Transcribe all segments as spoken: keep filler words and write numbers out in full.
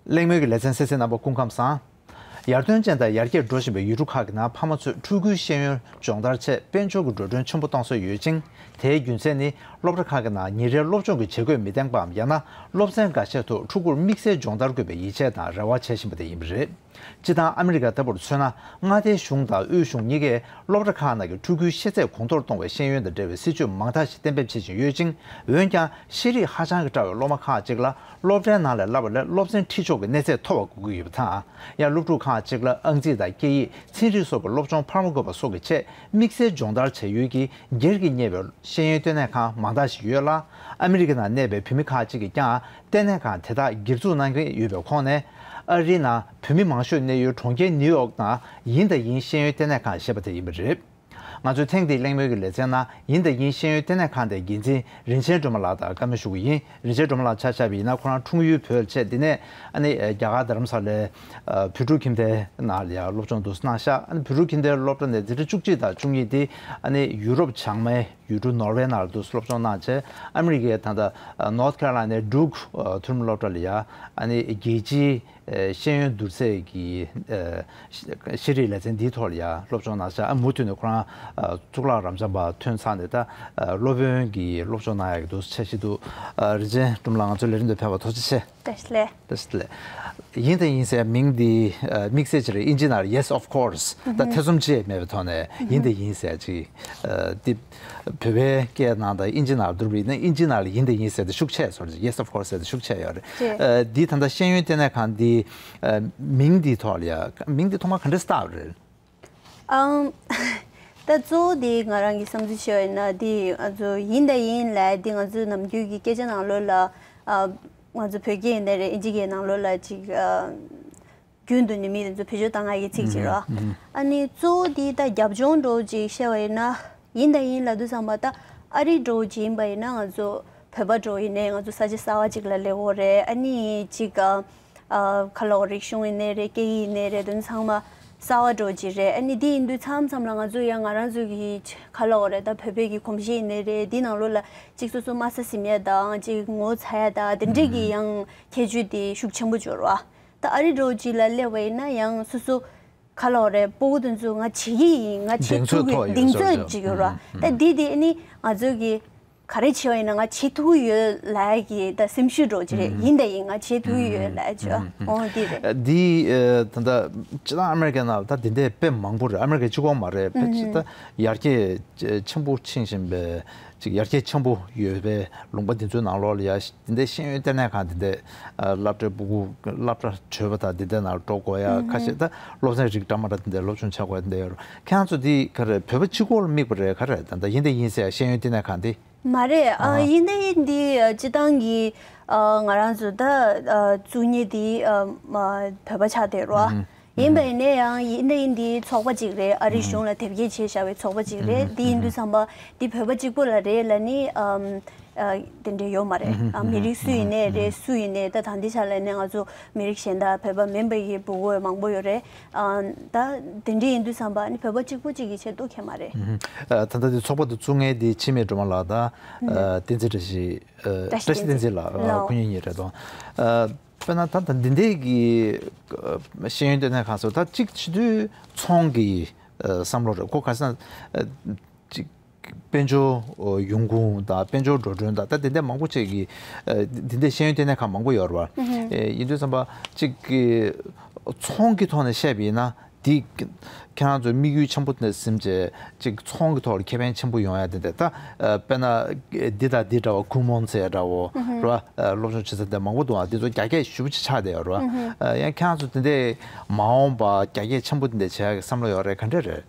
གླེང་མོལ་གྱི་ལེ་ཚན་གསན་གཟིགས་རྣམ་པ་སྐུ་ཁམས་བཟང་། ཡར་ཐོན་ཅན་དང་ཡར་རྒྱས་འགྲོ་བཞིན་པའི་ཡུལ་གྲུ་ཁག་གི་ནང་ཕ་མ་ཚོས་ཕྲུ་གུའི་ཤེས་ཡོན་སྦྱོང་བརྡར་ཆེད་དཔལ་འབྱོར་གྱི་འགྲོ་གྲོན་ཆེན་པོ་གཏོང་སྲོལ་ཡོད་ཅིང་། དེའི་རྒྱུ་མཚན་ནི་སློབ་གྲྭ་ཁག་གི་ནང་ཉིན་རེའི་སློབ་སྦྱོང་གི་བྱེད་སྒོས་མི་ལྡན་པའམ། ཡང་ན་སློབ་ཚན་འགའ་ཤས་ཐོག་ཕྲུ་གུར་དམིགས་བསལ་སྦྱོང་བརྡར་དགོས་པའི་ཡིད་ཆེས་དང་རེ་བ་བྱེད་བཞིན་པ་དེ་ཡིན་པ་རེད། སྤྱིར་བཏང་ཨ་མི་རི་ཀ་ལྟ་བུར་མཚོན་ན། མངའ་སྡེའི་གཞུང་དང་དབུས་གཞུང་གཉིས་ཀས་སློབ་གྲྭ་ཁག་ནང་གི་ཕྲུ་གུའི་ཤེས་ཚད་གོང་མཐོར་གཏོང་བའི་ཤེས་ཡོན་དང་འབྲེལ་བའི་སྲིད་ཇུས་མང་དག་ཞིག་གཏན་འབེབས་བྱེད་བཞིན་ཡོད་ཅིང་། འོན་ཀྱང་ཤེས་རིག་ཧ་ཅང་གི་བཀྲ་བའི་སློབ་མ་ཁག་ཅིག་ལ་སློབ་གྲྭའི་ནང་ལས་བསླབ་པ་ལས་སློབ་ཚན་ཁྲིད་ཕྱོགས་ཀྱི་གནས་ཚད་མཐོ་བ་དགོས་ཀྱི་ཡོད་པ་དང་། ཡང་སློབ་ཕྲུག་ཁག་ཅིག་ལ་ཨང་རྩིས་དང་སྐད་ཡིག་ཚན་རིག་སོགས་ཀྱི་སློབ་སྦྱོང་འཕར་མ་དགོས་པ་སོགས་ཀྱི་ཆེད་དམིགས་བསལ་སྦྱོང་བརྡར་བྱ་ཡུལ་གྱི་སྒེར་གྱིས་གཉེར་བའི་ཤེས་ཡོན་ལྟེ་གནས་ཁང་མང་དག་ཞིག་ཡོད་ལ། ཨ་མི་རི་ཀའི་ནང་གནས་པའི་བོད་མི་ཁག་ཅིག་གིས་ཀྱང་ལྟེ་གནས་ཁང་དེ་དག་སྒེར་བཙུགས་གནང་གི་ཡོད་པའི་ཁོངས་ནས། ཨ་རིའི་ནང་བོད་མི་མང་ཤོས་གནས་ཡུལ་གྲོང་ཁྱེར་ནིའུ་ཡོག་ནང་ཡིན་དང་ཡིན་ཤེས་ཡོན་ལྟེ་གནས་ཁང་ཞེས་པ་དེ་ཡིན་པ་རེད། ང་ཚོས་ཐེངས་འདིའི་གླེང་མོལ་གྱི་ལེ་ཚན་ནང་ཡིན་དང་ཡིན་ཤེས་ཡོན་ལྟེ་གནས་ཁང་དེའི་འགན་འཛིན་རིན་ཆེན་སྒྲོལ་མ་ལགས་དང་བཀའ་མོལ་ཞུ་གི་ཡིན། རིན་ཆེན་སྒྲོལ་མ་ལགས་ཆ་བཞག་པ་ཡིན་ན། ཁོ་རང་འཁྲུངས་ཡུལ་བོད་ལ་བྱས། འདི་ནས་ཨ་ནི་རྒྱ་གར་རྡ་རམ་ས་ལའི་བོད་ཕྲུག་ཁྱིམ་སྡེའི་ནང་ལ་ཡང་སློབ་སྦྱོང་འདུག་གནང་ཤག་ཨ་ནི་བོད་ཕྲུག་ཁྱིམ་སྡེའི་སློབ་གྲྭ་ནས་འཛིན་གྲྭ་བཅུ་གཅིག་དང་བཅུ་གཉིས་དེ་ཨ་ནི་ཡུ་རོབ་བྱང་མའི་ཡུལ་གྲུ་ནོར་ཝེ་ནང་ལ་འདུག་སློབ་སྦྱོང་གནང་བྱས། ཨ་མི་རི་ཀའི་ད་ལྟ་ནོར་ཐི་ཁེ་རོ་ལའི་ནའི་ཌུག་མཐོ་རིམ་སློབ་གྲྭ་ལ་ཡང་ཨ་ནི་རྒྱལ་སྤྱིའི་ཤེས་ཡོན་བསྡུར་ཚད་ཀྱི་ཤེས་རིག་ལེ་ཚན་འདིའི་ཐོག་ལ་ཡང་སློབ་སྦྱོང་གནང་ཤག་ཨ་མུ་མཐུད་ནས་ཁོ་རང་གཙུག་ལག་རབ་འབྱམས་པ་ཐོན་ཚར་ནས་ད་སློབ་དཔོན་གྱི་སློབ་སྦྱོང་གནང་ཡག་གི་འདུག་འཆར་གཞི་འདུག་རིན་ཆེན་སྒྲོལ་མ་ལགས། ང་ཚོའི་ལས་རིམ་དུ་ཕེབས་པར་ཐུགས་རྗེ་ཆེ། བཀྲ་ཤིས་བདེ་ལེགས། བཀྲ་ཤིས་བདེ་ལེགས། ཡིན་དང་ཡིན་ཟེར་མིང་འདི་དམིགས་བསལ་ཅིག་རེད། ཨིན་ཇི་ནང་ལ་Yes, of course། ད་ཐེ་ཚོམ་ཅི་ཡང་མེད་པའི་ཐོག་ནས་ཡིན་དང་ཡིན་ཟེར་ཅིག་འདི་བོད་པའི་སྐད་ནང་དང་ཨིན་ཇི་ནང་བསྡུར་བ་ཡིན་ན། ཨིན་ཇི་ནང་ལ་ཡིན་དང་ཡིན་ཟེར་དེ་ཤུགས་ཆེ་སོང་རེད། Yes, of course་ཟེར་དེ་ཤུགས་ཆེ་ཡོད་རེད། འདི་ད་ལྟ་ཤེས་ཡོན་ལྟེ་གནས་ཁང་འདི་མིང་འདི་ཐོག་ལ་ཡ་མིང་འདི་ཐོག་མར་ག་འདྲས་བཏགས་པ་རེད། ཨང་། ད་གཙོ་བོ་དེ་ང་རང་གི་བསམ་ཚུལ་བཤད་པ་ཡིན་ན། དེ་ང་ཚོ་ཡིན་དང་ཡིན་ལབ་དེ་ང་ཚོ་ནམ་རྒྱུན་གྱི་སྐད་ཆ་ནང་ལོགས་ལ། ཨ། ང་ཚོ་བོད་སྐད་ཡིན་ནའི་རེད། ཨིན་ཇི་སྐད་ནང་ལོགས་ལ་ཅིག་ཨ། རྒྱུན་དུ་ནི་མི་དེ་ཚོ་བེད་སྤྱོད་བཏང་ཡག་གི་ཚིག་ཅིག་རེད་པ། ཨ་ནི་གཙོ་བོ་དེ་ད་རྒྱབ་ལྗོངས་འདྲ་བོ་ཅིག་བཤད་པ་ཡིན་ན། ཡིན་དང་ཡིན་ལབ་དུས་ཙམ་པ་ད་ཨ་རི་འདྲ་བོ་ཅིག་ཡིན་པ་ཡིན་ན། ང་ཚོ་བོད་པ་འདྲ་བོ་ཡིན་ནའི་ང་ཚོ་ས་ཆ་གསར་པ་ཅིག་ལ་སླེབས་ཡོད་རེད། ཨ་ནི་ཅིག་ཨ། ཨ། ག་ལབ་དགོས་རེད། རིག་གཞུང་ཡིན་ནའི་རེད། སྐད་ཡིག་ཡིན་ནའི་རེད། དེ་ཚང་མ་གསར་པ་འདྲ་བོ་ཅིག་རེད། ཨ་ནི་དེ་ཡིན་དུས་མཚམས་མཚམས་ལ་ང་ཚོ་ཡང་ང་རང་ཚོ་གི་ག་ལབ་དགོས་རེད། ད་བོད་པའི་གི་གོམས་གཤིས་ཡིན་ནའི་རེད། དེ་ནང་ལོགས་ལ་ཅིག་སོ་སོ་དམའ་ས་ཟིན་ཡ་དང་ཅིག་ངོ་ཚ་ཡ་དང་དེ་འདྲས་ཀྱི་ཡང་ཁྱད་ཆོས་དེ་ཤུགས་ཆེན་པོ་ཅིག་ཡོད་རེད་པ། ད་ཨ་རི་འདྲ་བོ་ཅིག་ལ་སླེབས་པ་ཡིན་ན་ཡང་སོ་སོ་ག་ལབ་དགོས་རེད། སྤུ་གུ་དེ་ཚོ་ང་བྱེད་ཀྱི་ཡིན། ང་བྱེད་ཐུབ་ཀྱི་ཡོད། གདེང་ཚོད་ཅིག་ཡོད་རེད་པ། ད་འདི་དེ་ཨ་ནི་ང་ཚོ་གི་ག་རེ་བྱས་པ་ཡིན་ན་ང་བྱེད་ཐུབ་ཀྱི་ཡོད་ལབ་ཀྱི་ད་སེམས་ཤུགས་འདྲ་བོ་ཅིག་རེད། ཡིན་དང་ཡིན་ང་བྱེད་ཐུབ་ཀྱི་ཡོད་ལབ་ཀྱི། འོ་འདི་རེད། འདི་ད་ལྟ་སྤྱིར་བཏང་ཨ་མི་རི་ཀའི་ནང་ད་འདི་འདྲས་དཔེ་མང་པོ་རེད། ཨ་མི་རི་ཀ་གཅིག་པོ་མ་རེད། ཕལ་ཆེར་ད་ཡར་རྒྱས་ཆེན་པོ་ཕྱིན་བཞིན་པའི་ཅིག་ཡར་རྒྱས་ཆེན་པོ་ཡོད་པའི་ལུང་པ་འདི་ཚོའི་ནང་ལོགས་ལ་ཡ། འདི་འདྲའི་ཤེས་ཡོན་ལྟེ་གནས་ཁང་འདི་འདྲའི་སློབ་གྲྭའི་སྤུ་གུ་སློབ་གྲྭ་གྲོལ་བ་དང་འདི་འདྲའི་ནང་འགྲོ་དགོས་ཡ། ཁ་ཤས་ད་སློབ་ཚན་རིགས་འདྲ་མི་འདྲ་འདི་འདྲའི་སློབ་སྦྱོང་བྱ་དགོས་ཡ་འདི་འདྲ་ཡོད་རེད། ཁྱེད་རང་ཚོ་འདི་ག་རེ་བོད་པ་གཅིག་པོར་དམིགས་པ་རེད། ག་རེ་ད་ལྟ་ཡིན་དང་ཡིན་ཟེར་ཡ་ཤེས་ཡོན་ལྟེ་གནས་ཁང་འདི། མ་རེད། ཨ། ཡིན་དང་ཡིན་འདི་སྤྱིར་བཏང་གི་ཨ། ང་རང་ཚོ་ད་ཨ། བཙུགས་མཁན་འདི་ཨ། མ། བོད་པ་ཆགས་བསྡད་རེད་པ། ཡིན་པ་ཡིན་ནའི་ཡང་ཡིན་དང་ཡིན་འདི་ཚོགས་པ་ཅིག་རེད། ཨ་རི་གཞུང་ལ་དེབ་སྐྱེལ་བྱས་བཞག་པའི་ཚོགས་པ་ཅིག་རེད། འདི་ཡིན་དུས་ཙམ་པ་འདི་བོད་པ་གཅིག་པོ་ལ་རེད་ལབ་ནི་ཨམ། ཨ། དེ་འདྲ་ཡོད་མ་རེད། ཨ། མི་རིགས་སུ་ཡིན་ནའི་རེད། སུ་ཡིན་ནའི་ད་ད་འདི་ཆ་ལ་ནི་ང་ཚོ་མི་རིགས་གཞན་དང་བོད་པ་མིན་པའི་གི་ཕྲུ་གུ་མང་པོ་ཡོད་རེད། ཨ། ད་དེ་འདྲ་ཡིན་དུས་ཙམ་པ་ནི་བོད་པ་གཅིག་པོ་གཅིག་གི་ཆེད་དུ་གང་ཡང་མ་རེད། ཨ། ད་ལྟ་འདི་ཚོགས་པ་འདི་བཙུགས་མཁན་འདི་འཆི་མེད་སྒྲོལ་མ་ལགས་དང་། ཨ། བསྟན་འཛིན་བཀྲ་ཤིས། ཨ། བཀྲ་ཤིས་བསྟན་འཛིན་ལགས། ཨ། ཁོང་གཉིས་གཉིས་རེད་དོ། ཨ། དཔེར་ན་ད་ལྟ་འདི་འདྲའི་གི་ཤེས་ཡོན་ལྟེ་གནས་ཁང་སོགས་ད་གཅིག་བྱེད་དུས་ཚོང་གི་བསམ་བློ་རེད། ཁོ་ག་ཟེར་ན་གཅིག་དཔལ་འབྱོར་ཡོང་ཁུངས་དང་དཔལ་འབྱོར་འགྲོ་གྲོན་དང་ད་དེ་འདྲ་མང་པོ་ཅིག་གི་འདི་འདྲའི་ཤེས་ཡོན་ལྟེ་གནས་ཁང་མང་པོ་ཡོད་རེད་པ། ཡིན་དུས་ཙམ་པ་གཅིག་གི་ཚོང་གི་ཐོག་ནས་བཤད་པ་ཡིན་ན། འདི་ཁྱེད་རང་ཚོའི་དམིགས་ཡུལ་ཆེན་པོ་དེ་ཟིན་བྱས་ཅིག་ཚོང་གི་ཐོག་ལ་ཁེ་ཕན་ཆེན་པོ་ཡོང་ཡ་དེ་འདྲ། ད་དཔེར་ན་འདི་དང་འདི་འདྲ་བ་ཁུག་མོང་ཟེར་འདྲ་བོ་རེད་པ། སློབ་སྦྱོང་བྱེད་ས་དེ་མང་པོ་འདུག་པ། འདི་ཚོ་རྒྱ་སྐྱེད་ཞེ་པོ་ཅིག་ཆགས་བསྡད་ཡོད་རེད་པ། ཡང་ཁྱེད་རང་ཚོ་དེ་འདྲའི་མ་འོངས་པ་རྒྱ་སྐྱེད་ཆེན་པོ་དེ་འདྲ་བྱེད་ཡ་གི་བསམ་བློ་ཡོད་རེད། ག་འདྲ་རེད།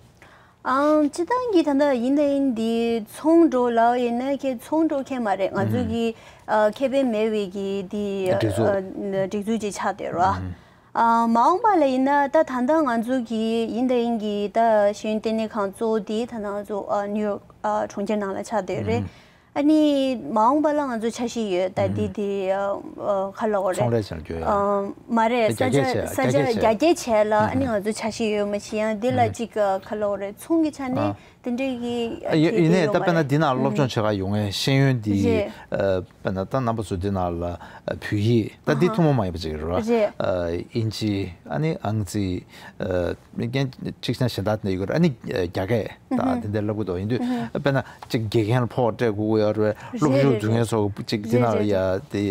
ཨང་། སྤྱིར་བཏང་གི་ད་ལྟ་ཡིན་ད་ཡིན་འདི་ཚོང་འདྲ་བོ་ལབ་ཡིན་ན་ཁྱེད་ཚོང་འདྲ་བོ་ཁྱད་མ་རེད། ང་ཚོ་གི་ཨ། ཁེ་ཕན་མེད་པའི་གི་འདི་སྒྲིག་འཛུགས། ཨ། སྒྲིག་འཛུགས་ཅིག་ཆགས་བསྡད་རེད་པ། ཨ། མ་འོངས་པ་ལ་ཡིན་ན་ད་ད་ལྟ་ང་ཚོ་གི་ཡིན་ད་ཡིན་གི་ད་ཤེས་ཡོན་ལྟེ་གནས་ཁང་གཙོ་བོ་འདི་ད་ལྟ་ང་ཚོ་ཨ། ནིའུ་ཡོག་ཨ། གྲོང་ཁྱེར་ནང་ལ་ཆགས་བསྡད་རེད། ཨ་ནི་མ་འོངས་པ་ལ་ང་ཚོ་འཆར་གཞི་ཡོད་ད་འདི་འདི་ཨ་ཨ་ག་ལབ་དགོས་རེད། ཚོང་ལས་ཆེན་རྒྱུ་ཡ། ཨ་མ་རེད། ས་རྒྱ་ཆ་སྐྱེད་ས་ཆ་རྒྱ་རྒྱ་སྐྱེད་བྱས་ལ་ཨ་ནི་ང་ཚོ་འཆར་གཞི་ཡོད་མ་གཞི་ཡང་འདི་ལ་ཨ་ཅིག་ཨ་ག་ལབ་དགོས་རེད། ཚོང་གི་ཆ་ནས་ཨ་དེ་འདྲའི་གི་ཨ་ཡིན་ཡིན་ནའི་ད་དཔེར་ན་འདི་ནང་སློབ་སྦྱོང་བྱེད་ག་ཡོང་མཁན་ཤེས་ཡོན་འདི་རེད། ཨ་དཔེར་ན་ད་རྣམ་པ་ཚོ་འདི་ནང་ལ་ཨ་བོད་ཡིག་ད་འདི་ཨ་ཧ་ཐུན་མོང་མ་ཡིན་པ་ཅིག་རེད་བ། རེད། ཨ་དབྱིན་ཇི་ཨ་ནི་ཨང་རྩིས་ཨ་མི་རྒན་གཅིག་ཤ་གཞན་དག་དེ་ཡོད་རེད། ཨ་ནི་རྒྱ་སྐད་དང་དེ་འདྲ་ལབ་གི་འདུག་ཡིན་དུས་དཔེར་ན་གཅིག་དགེ་རྒན་ལ་ཕོགས་སྤྲད་དགོས་ཀྱི་ཡོད་རེད། སློབ་ཞུགས་རྒྱུ་ངན་ཚོ་གཅིག་འདི་ནང་ལ་ཡ་དེ་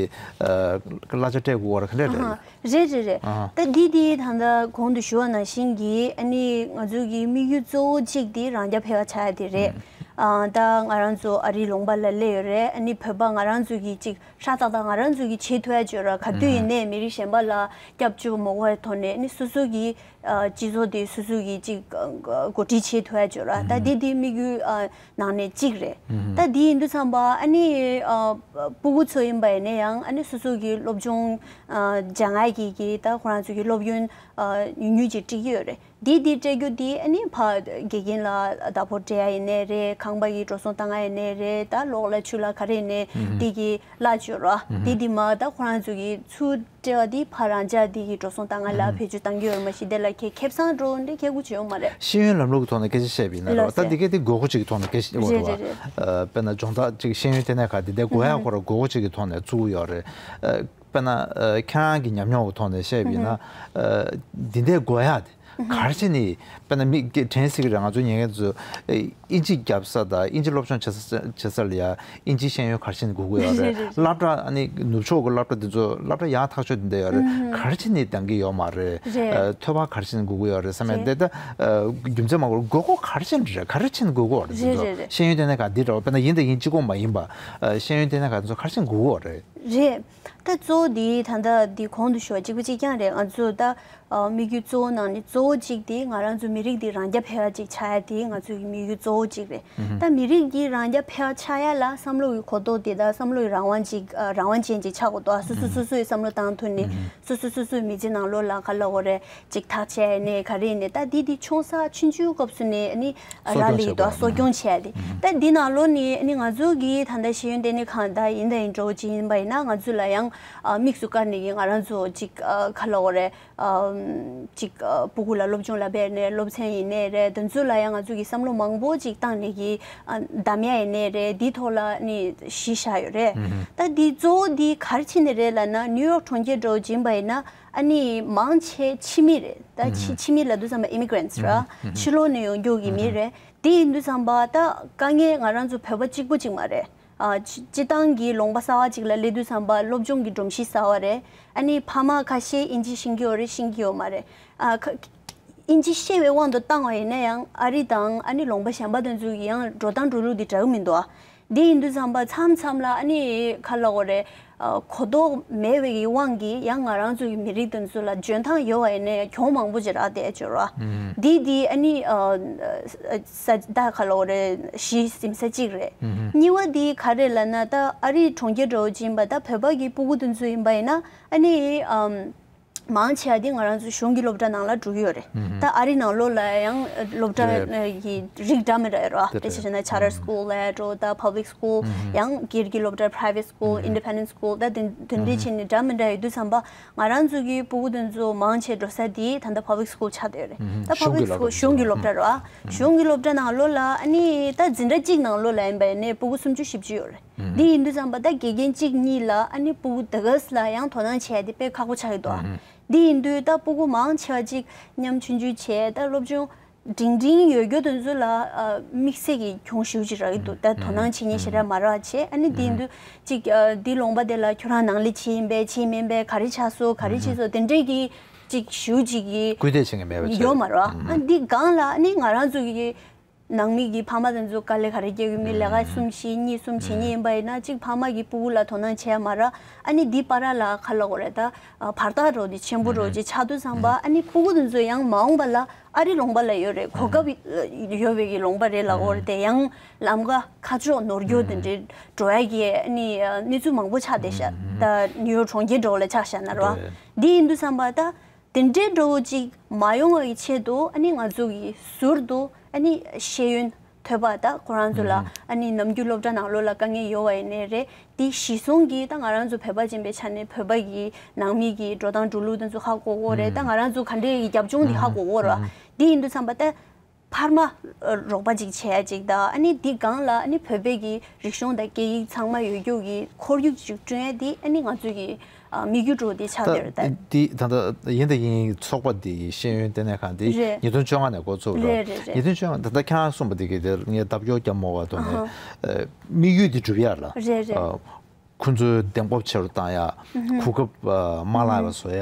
གླ་ཆ་སྤྲད་དགོས་ཀྱི་ཡོད་རེད། ག་འདྲ་རེད། རེད་རེད་རེད། ད་འདི་འདི་ད་ལྟ་གོང་དུ་ཞུ་བ་ནང་བཞིན་གྱི་ཨ་ནི་ང་ཚོ་གི་དམིགས་ཡུལ་གཙོ་བོ་གཅིག་དེ་རང་རྐྱ་འཕེར་བ་ཆགས་ཡ་དེ་རེད། ཨ་ད་ང་རང་ཚོ་ཨ་རིའི་ལུང་པ་ལ་སླེབས་ཡོད་རེད། ཨ་ནི་བོད་པ་ང་རང་ཚོ་གི་གཅིག་ཧྲ་ཏག་ཏག་ང་རང་ཚོ་གི་བྱེད་ཐུབ་ཡ་བྱོས་ར། ག་དུས་ཡིན་ནའི་མི་རིགས་གཞན་པ་ལ་སྐྱབས་བཅོལ་མ་དགོས་པའི་ཐོག་ནས་ནི་སོ་སོ་གི་ཨ་སྤྱི་ཚོགས་དེ་སོ་སོ་གི་ཅིག་ཨ་འགོ་ཁྲིད་བྱེད་ཐུབ་ཡ་བྱོས་ར། ད་འདི་འདི་དམིགས་ཡུལ་ཨ་ནང་ནས་གཅིག་རེད། ད་འདི་ཡིན་དུས་ཙམ་པ་ཨ་ནི་ཨ་སྤུ་གུ་ཚོ་ཡིན་པ་ཡིན་ན་ཡང་ཨ་ནི་སོ་སོ་གི་སློབ་སྦྱོང་ཨ་སྦྱང་ཡ་གི་གི་ད་ཁོ་རང་ཚོ་གི་སློབ་ཡོན་ཨ་ཉུང་ཉུང་ཅིག་སྤྲད་ཀྱི་ཡོད་རེད། འདི་འདི་སྤྲད་རྒྱུ་འདི་ཨ་ནི་ཕ་དགེ་རྒན་ལ་བདག་པོ་སྤྲད་ཡ་ཡིན་ནའི་རེད། ཁང་པ་ཡི་འགྲོ་སོང་བཏང་ཡ་ཡིན་ནའི་རེད། ད་གློག་ལ་ཆུ་ལ་ག་རེ་ཡིན་ནའི་འདི་གི་གླ་བཅོལ་ར། འདི་འདི་མ་ད་ཁོ་རང་ཚོ་གི་ཚུར་སྤྲད་པ་འདི་ཕ་རང་ཅག་འདི་གི་འགྲོ་སོང་བཏང་ཡ་ལ་བེད་སྤྱོད་བཏང་གི་ཡོད་མ་གཞི་དེ་ལ་ཁེ་ཁེ་བཟང་འགྲོ་འདི་ཁེ་གུ་བྱེད་ཡོད་མ་རེད། ཤེས་ཡོན་ལམ་ལུགས་ཀྱི་ཐོག་ནས་སྐད་ཆ་བཤད་པ་ཡིན་ན་རེད་བ། ལགས་ད་འདི་ག་དེ་དགོས་མཁོ་ཅིག་གི་ཐོག་ནས་སྐད་ཆ་རེད་རེད་རེད། དཔེར་ན་སྦྱོང་བརྡར་ཅིག་ཤེས་ཡོན་ལྟེ་གནས་ཁག་འདི་འདྲའི་དགོས་ཡ་ཁོ་ར་དགོས་མཁོ་ཅིག་གི་ཐོག་ནས་བཙུགས་ཡོད་རེད། དཔེར་ན་ཨ་ཁྱེད་རང་གི་ཉམས་མྱོང་གི་ཐོག་ནས་བཤད་པ་ཡིན་ན། ཨ་འདི་འདྲའི་དགོས་ཡ་དེ་ག་རེ་བྱས་ནས་དཔེར་ན་མི་དྲན་སྲིད་ཀྱི་རེད། ང་ཚོ་ཉན་མཁན་ཚོ་ཨ་དབྱིན་ཇི་རྒྱབ་ས་དང་དབྱིན་ཇི་སློབ་སྦྱོང་བྱེད་ས་བྱེད་ས་ལ་ཡ་དབྱིན་ཇིའི་ཤེས་ཡོན་ག་རེ་བྱས་ནས་དགོས་ཀྱི་ཡོད་རེད། རེད་རེད། སློབ་གྲྭ་ཨ་ནི་ནུབ་ཕྱོགས་ཀྱི་སློབ་གྲྭ་འདི་ཚོ་སློབ་གྲྭ་ཡག་ཐག་ཆོད་འདི་འདྲ་ཡོད་རེད། ག་རེ་བྱས་ནས་འདང་གི་ཡོད་མ་རེད། རེད། ཨ་ཐོས་པ་ག་རེ་བྱས་ནས་དགོས་ཀྱི་ཡོད་རེད་བསམ་ཡ་འདི་ལྟ་ཨ་རྒྱུ་མཚན་མང་པོ་དགོས་མཁོ་ག་རེ་བྱས་ནས་རེད། ག་རེ་བྱས་ནས་དགོས་ཀྱི་ཡོད་རེད། འདི་ཚོ་རེད་རེད་རེད། ཤེས་ཡོན་ལྟེ་གནས་ཁག་འདི་འདྲ་བ་དཔེར་ན་ཡིན་དང་ཡིན་གཅིག་པོ་མ་ཡིན་པ་ཨ་ཤེས་ཡོན་ལྟེ་གནས་ཁག་འདི་ཚོ་ག་རེ་བྱས་ནས་དགོས་ཀྱི་ཡོད་རེད། རེད། ད་གཙོ་བོ་འདི་ད་ལྟ་འདི་གོང་དུ་ཞུ་བ་གཅིག་པ་གཅིག་རྐྱང་རེད། ང་ཚོ་ད་ཨ་དམིགས་ཡུལ་གཙོ་བོ་ནང་ནས་གཙོ་བོ་གཅིག་དེ་ང་རང་ཚོ་མི་རིགས་འདི་རང་རྐྱ་འཕེར་བ་ཅིག་ཆགས་ཡ་དེ་ང་ཚོའི་དམིགས་ཡུལ་གཙོ་བོ་གཅིག་རེད། ད་མི་རིགས་འདི་རང་རྐྱ་འཕེར་བ་ཆགས་ཡ་ལ་བསམ་བློ་ཡི་གོ་རྟོགས་དེ་དང་བསམ་བློ་ཡི་རང་དབང་ཅིག་ཨ་རང་དབང་ཅན་ཅིག་ཆགས་དགོས་འདུག་སོ་སོ་སོ་སོའི་བསམ་བློ་བཏང་ཐུབ་ནས་སོ་སོ་སོ་སོའི་མི་ཚེ་ནང་ལོགས་ལ་ག་ལབ་དགོས་རེད། ཅིག་ཐག་བཅད་ནས་ག་རེ་ནས་ད་འདི་འདི་ཆུང་ས་ཆུང་ཆུང་སྐབས་སུ་ནས་ཨ་ནི་གསོ་རག་སྐྱོང་ལས་ཀྱི་བྱེད་དོ་དགོས། གསོ་སྐྱོང་བྱས་ཏེ་ད་འདི་ནང་ལོགས་ནས་ཨ་ནི་ང་ཚོ་གི་ད་ལྟ་ཤེས་ཡོན་ལྟེ་གནས་ཁང་ད་ཡིན་ད་ཡིན་འགྲོ་ཅིག་ཡིན་པ་ཡིན་ན་ང་ཚོ་ལ་ཡང་ཨ་དམིགས་སུ་བཀར་ནས་ཀྱི་ང་རང་ཚོ་ཅིག་ཨ་ག་ལབ་དགོས་རེད། ཨ་ཅིག་ཨ་སྤུ་གུ་ལ་སློབ་སྦྱོང་ལ་ཕེབས་ནས་སློབ་ཚན་ཡིན་ནའི་རེད། དེ་ཚོ་ལ་ཡང་ང་ཚོ་གི་བསམ་བློ་མང་པོ་ཅིག་བཏང་ནས་ཀྱི་ཨ་གདམ་ཡ་ཡིན་ནའི་རེད། འདིའི་ཐོག་ལ་ནི་གཞི་བཞག་ཡོད་རེད། ད་འདི་གཙོ་བོ་འདི་ག་རེ་བྱས་ནས་རེད་ལབ་ན་ནིའུ་ཡོག་གྲོང་ཁྱེར་འདྲ་བོ་ཅིག་ཡིན་པ་ཡིན་ན། ཨ་ནི་མང་ཆེ་ཕྱི་མི་རེད། ད་ཕྱི་ཕྱི་མི་ལབ་དུས་ཙམ་པ་immigrants་ར། ཕྱི་ལོགས་ནས་ཡོང་རྒྱུ་གི་མི་རེད། དེ་ཡིན་དུས་ཙམ་པ་ད་དཀའ་ངལ་ང་རང་ཚོ་བོད་པ་གཅིག་པོ་གཅིག་མ་རེད། ཨ་སྤྱི་སྤྱི་བཏང་གི་ལུང་པ་གསར་པ་གཅིག་ལ་སླེབས་དུས་ཙམ་པ་སློབ་སྦྱོང་གི་སྒྲོམ་གཞི་གསར་པ་རེད། ཨ་ནི་ཕ་མ་ཁ་ཤས་དབྱིན་ཇི་ཤེས་ཀྱི་ཡོད་རེད། ཤེས་ཀྱི་ཡོད་མ་རེད། ཨ་ཁ་དབྱིན་ཇི་ཤེས་པའི་དབང་དུ་བཏང་བ་ཡིན་ན་ཡང་ཨ་རི་དང་ཨ་ནི་ལུང་པ་གཞན་པ་དེ་ཚོ་གི་ཡང་འགྲོ་སྟངས་འགྲོ་ལུགས་དེ་འདྲ་གི་མི་འདུག་ཨ། འདི་ཡིན་དུས་ཙམ་པ་མཚམས་མཚམས་ལ་ཨ་ནི་ག་ལབ་དགོས་རེད། ཨ་གོ་རྟོགས་མེད་པའི་གི་དབང་གིས་ཡང་ང་རང་ཚོ་གི་མི་རིགས་དེ་ཚོ་ལ་འཇོན་ཐང་ཡོད་པ་ཡིན་ནའི་གྱོང་མང་པོ་ཅིག་རག་བསྡད་ཡོད་རེད་བ། འདི་འདི་ཨ་ནི་ཨ་ས་ད་ག་ལབ་དགོས་རེད། གཞི་འཛིན་ས་གཅིག་རེད། གཉིས་པ་འདི་ག་རེ་ལབ་ན་ད་ཨ་རི་གྲོང་ཁྱེར་འདྲ་བོ་ཅིག་ཡིན་པ་ད་བོད་པ་གི་སྤུ་གུ་དེ་ཚོ་ཡིན་པ་ཡིན་ན་ཨ་ནི་ཨམ། མང་ཆེ་བ་དེ་ང་རང་ཚོ་གཞུང་གི་སློབ་གྲྭ་ནང་ལ་འགྲོ་གི་ཡོད་རེད། ད་ཨ་རི་ནང་ལོགས་ལ་ཡང་སློབ་གྲྭ་ཡི་རིགས་འདྲ་མི་འདྲ་ཡོད་རེད་བ། དཔེ་ཆ་བཞག་ན་charter school་ལ་འགྲོ། ད་public school ཡང་སྒེར་གྱི་སློབ་གྲྭ་private school independent school ད་དེ་དེ་འདྲའི་ཆེད་ནས་འདྲ་མི་འདྲ་ཡོད་དུས་ཙམ་པ་ང་རང་ཚོ་གི་སྤུ་གུ་དེ་ཚོ་མང་ཆེ་འགྲོ་ས་དེ་ད་ལྟ་public school ཆགས་བསྡད་ཡོད་རེད། ད་public school གཞུང་གི་སློབ་གྲྭ་རེད་བ། གཞུང་གི་སློབ་གྲྭ་ནང་ལོགས་ལ་ཨ་ནི་ད་འཛིན་གྲྭ་གཅིག་ནང་ལོགས་ལ་ཡིན་པ་ཡིན་ནའི་སྤུ་གུ་སུམ་ཅུ་བཞི་བཅུ་ཡོད་རེད། འདི་ཡིན་དུས་ཙམ་པ་ད་དགེ་རྒན་གཅིག་གཉིས་ལ་ཨ་ནི་སྤུ་གུ་ད་ག་ས་ལ་ཡང་དོ་སྣང་བྱས་ཏེ་དཔེ་ཁག་པོ་ཆགས་ཀྱི་འདུག་ཨ། འདི་ཡིན་དུས་ད་སྤུ་གུ་མང་ཆེ་བ་ཅིག་ཉམ་ཆུང་ཆུང་བྱས་ད་སློབ་སྦྱོང་འབྲིང་འབྲིང་ཡོད་རྒྱུ་དེ་ཚོ་ལ་ཨ་དམིགས་བསལ་གྱི་གྱོང་ཞེ་པོ་ཅིག་རག་གི་འདུག་ད་དོ་སྣང་བྱེད་མཁན་ཞེ་དྲག་མ་རག་བྱས། ཨ་ནི་འདི་ཡིན་དུས་ཅིག་ཨ་འདི་ལུང་པ་དེ་ལ་ཁྱོད་རང་ནང་ལས་བྱེད་ཡིན་པས་བྱེད་མིན་པས་ག་རེ་ཆགས་སོང་ག་རེ་བྱས་སོང་དེ་འདྲས་ཀྱི་ཅིག་ཞེ་པོ་ཅིག་གི་སྐུལ་འདེད་བྱེད་མཁན་མེད་པ་ཅིག་ཡོད་མ་རེད་བ། ཨ་འདི་སྒང་ལ་ཨ་ནི་ང་རང་ཚོ་གི་ནང་མི་གི་ཕ་མ་དེ་ཚོ་དཀའ་ལས་ག་རེ་རྒྱག་གི་མི་ལས་ཀ་གསུམ་བཞི་གཉིས་གསུམ་བྱེད་མཁན་ཡིན་པ་ཡིན་ན་གཅིག་ཕ་མ་གི་སྤུ་གུ་ལ་དོ་སྣང་བྱས་མ་ར། ཨ་ནི་འདི་བར་ལ་ག་ལབ་དགོས་རེད་ད། བར་ཐག་རོ་དེ་ཆེན་པོ་རོ་ཅིག་ཆགས་དུས་ཙམ་པ་ཨ་ནི་སྤུ་གུ་དེ་ཚོ་ཡང་མ་འོངས་པ་ལ་ཨ་རི་ལུང་པ་ལ་ཡོད་རེད། གོ་སྐབས་ཡོད་པའི་གི་ལུང་པ་རེད་ལབ་དགོས་རེད་དེ་ཡང་ལམ་ཀ་ཁ་ཕྱོགས་ནོར་འཁྱོལ་དེ་འདྲའི་འགྲོ་ཡ་གི་ཨ་ནི་གནས་ཚུལ་མང་པོ་ཆགས་བསྡད་ཤག་ད་ནིའུ་ཡོག་གྲོང་ཁྱེར་འདྲ་བོ་ལ་ཆ་བཞག་ན་རོ། འདི་ཡིན་དུས་ཙམ་པ་ད། དེ་འདྲའི་འགྲོ་བོ་ཅིག་མ་ཡོང་བའི་ཆེད་དུ་ཨ་ནི་ང་ཚོ་གི་ཟུར་དུ་ཨ་ནི་ཤེས་ཡོན་ ཐོས་པ་ད་ཁོ་རང་ཚོ་ལ་ཨ་ནི་ནམ་རྒྱུན་སློབ་གྲྭ་ནང་ལོགས་ལ་དཀའ་ངལ་ཡོད་པ་ཡིན་ནའི་རེད། དེ་གཞི་བཟུང་གིས་ད་ང་རང་ཚོ་བོད་པ་ཅན་པའི་ཆ་ནས་བོད་པ་གི་ནང་མི་གི་འགྲོ་སྟངས་འགྲོ་ལུགས་དེ་ཚོ་ཧ་གོ་གོ་རེད། ད་ང་རང་ཚོ་ག་འདྲས་ཀྱི་རྒྱབ་ལྗོངས་དེ་ཧ་གོ་གོ་རེད། དེ་ཡིན་དུས་ཙམ་པ་ད་ཕར་མ་རོགས་པ་ཅིག་བྱེད་ཡ་ཅིག་ད་ཨ་ནི་དེ་སྒང་ལ་ཨ་ནི་བོད་པའི་གི་རིག་གཞུང་དང་སྐད་ཡིག་ཚང་མ་ཡོད་རྒྱུ་གི་ཁོར་ཡུག་ཅིག་བསྐྲུན་ཡ་དེ་ཨ་ནི་ང་ཚོ་གི་ཨ་དམིགས་ཡུལ་འདྲ་བོ་དེ་ཆགས་བསྡད་རེད་ད། འདི་ད་ལྟ་ཡིན་དང་ཡིན་ཚོགས་པ་འདི་ཤེས་ཡོན་ལྟེ་གནས་ཁང་འདི་རེད། ཉིས་སྟོང་བཅོ་ལྔ་ནས་འགོ་བཙུགས་རེད། རེད་རེད་རེད། ཉིས་སྟོང་བཅོ་ལྔ་ད་ལྟ་ཁྱེད་རང་གསུངས་པ་འདི་གི་དེར་ངས་ལྡབ་སྐྱོར་བརྒྱབ་མོ་བ་དོ་ནས་ཨ་དམིགས་ཡུལ་འདི་འགྲུབ་ཡ་ལ། རེད་རེད། ཨ་ཁོ་ཚོའི་གདེང་སྤོབས་ཆེ་རུ་བཏང་ཡ། གོ་སྐབས་ཨ་མ་བརླག་པ་བཟོ་ཡ།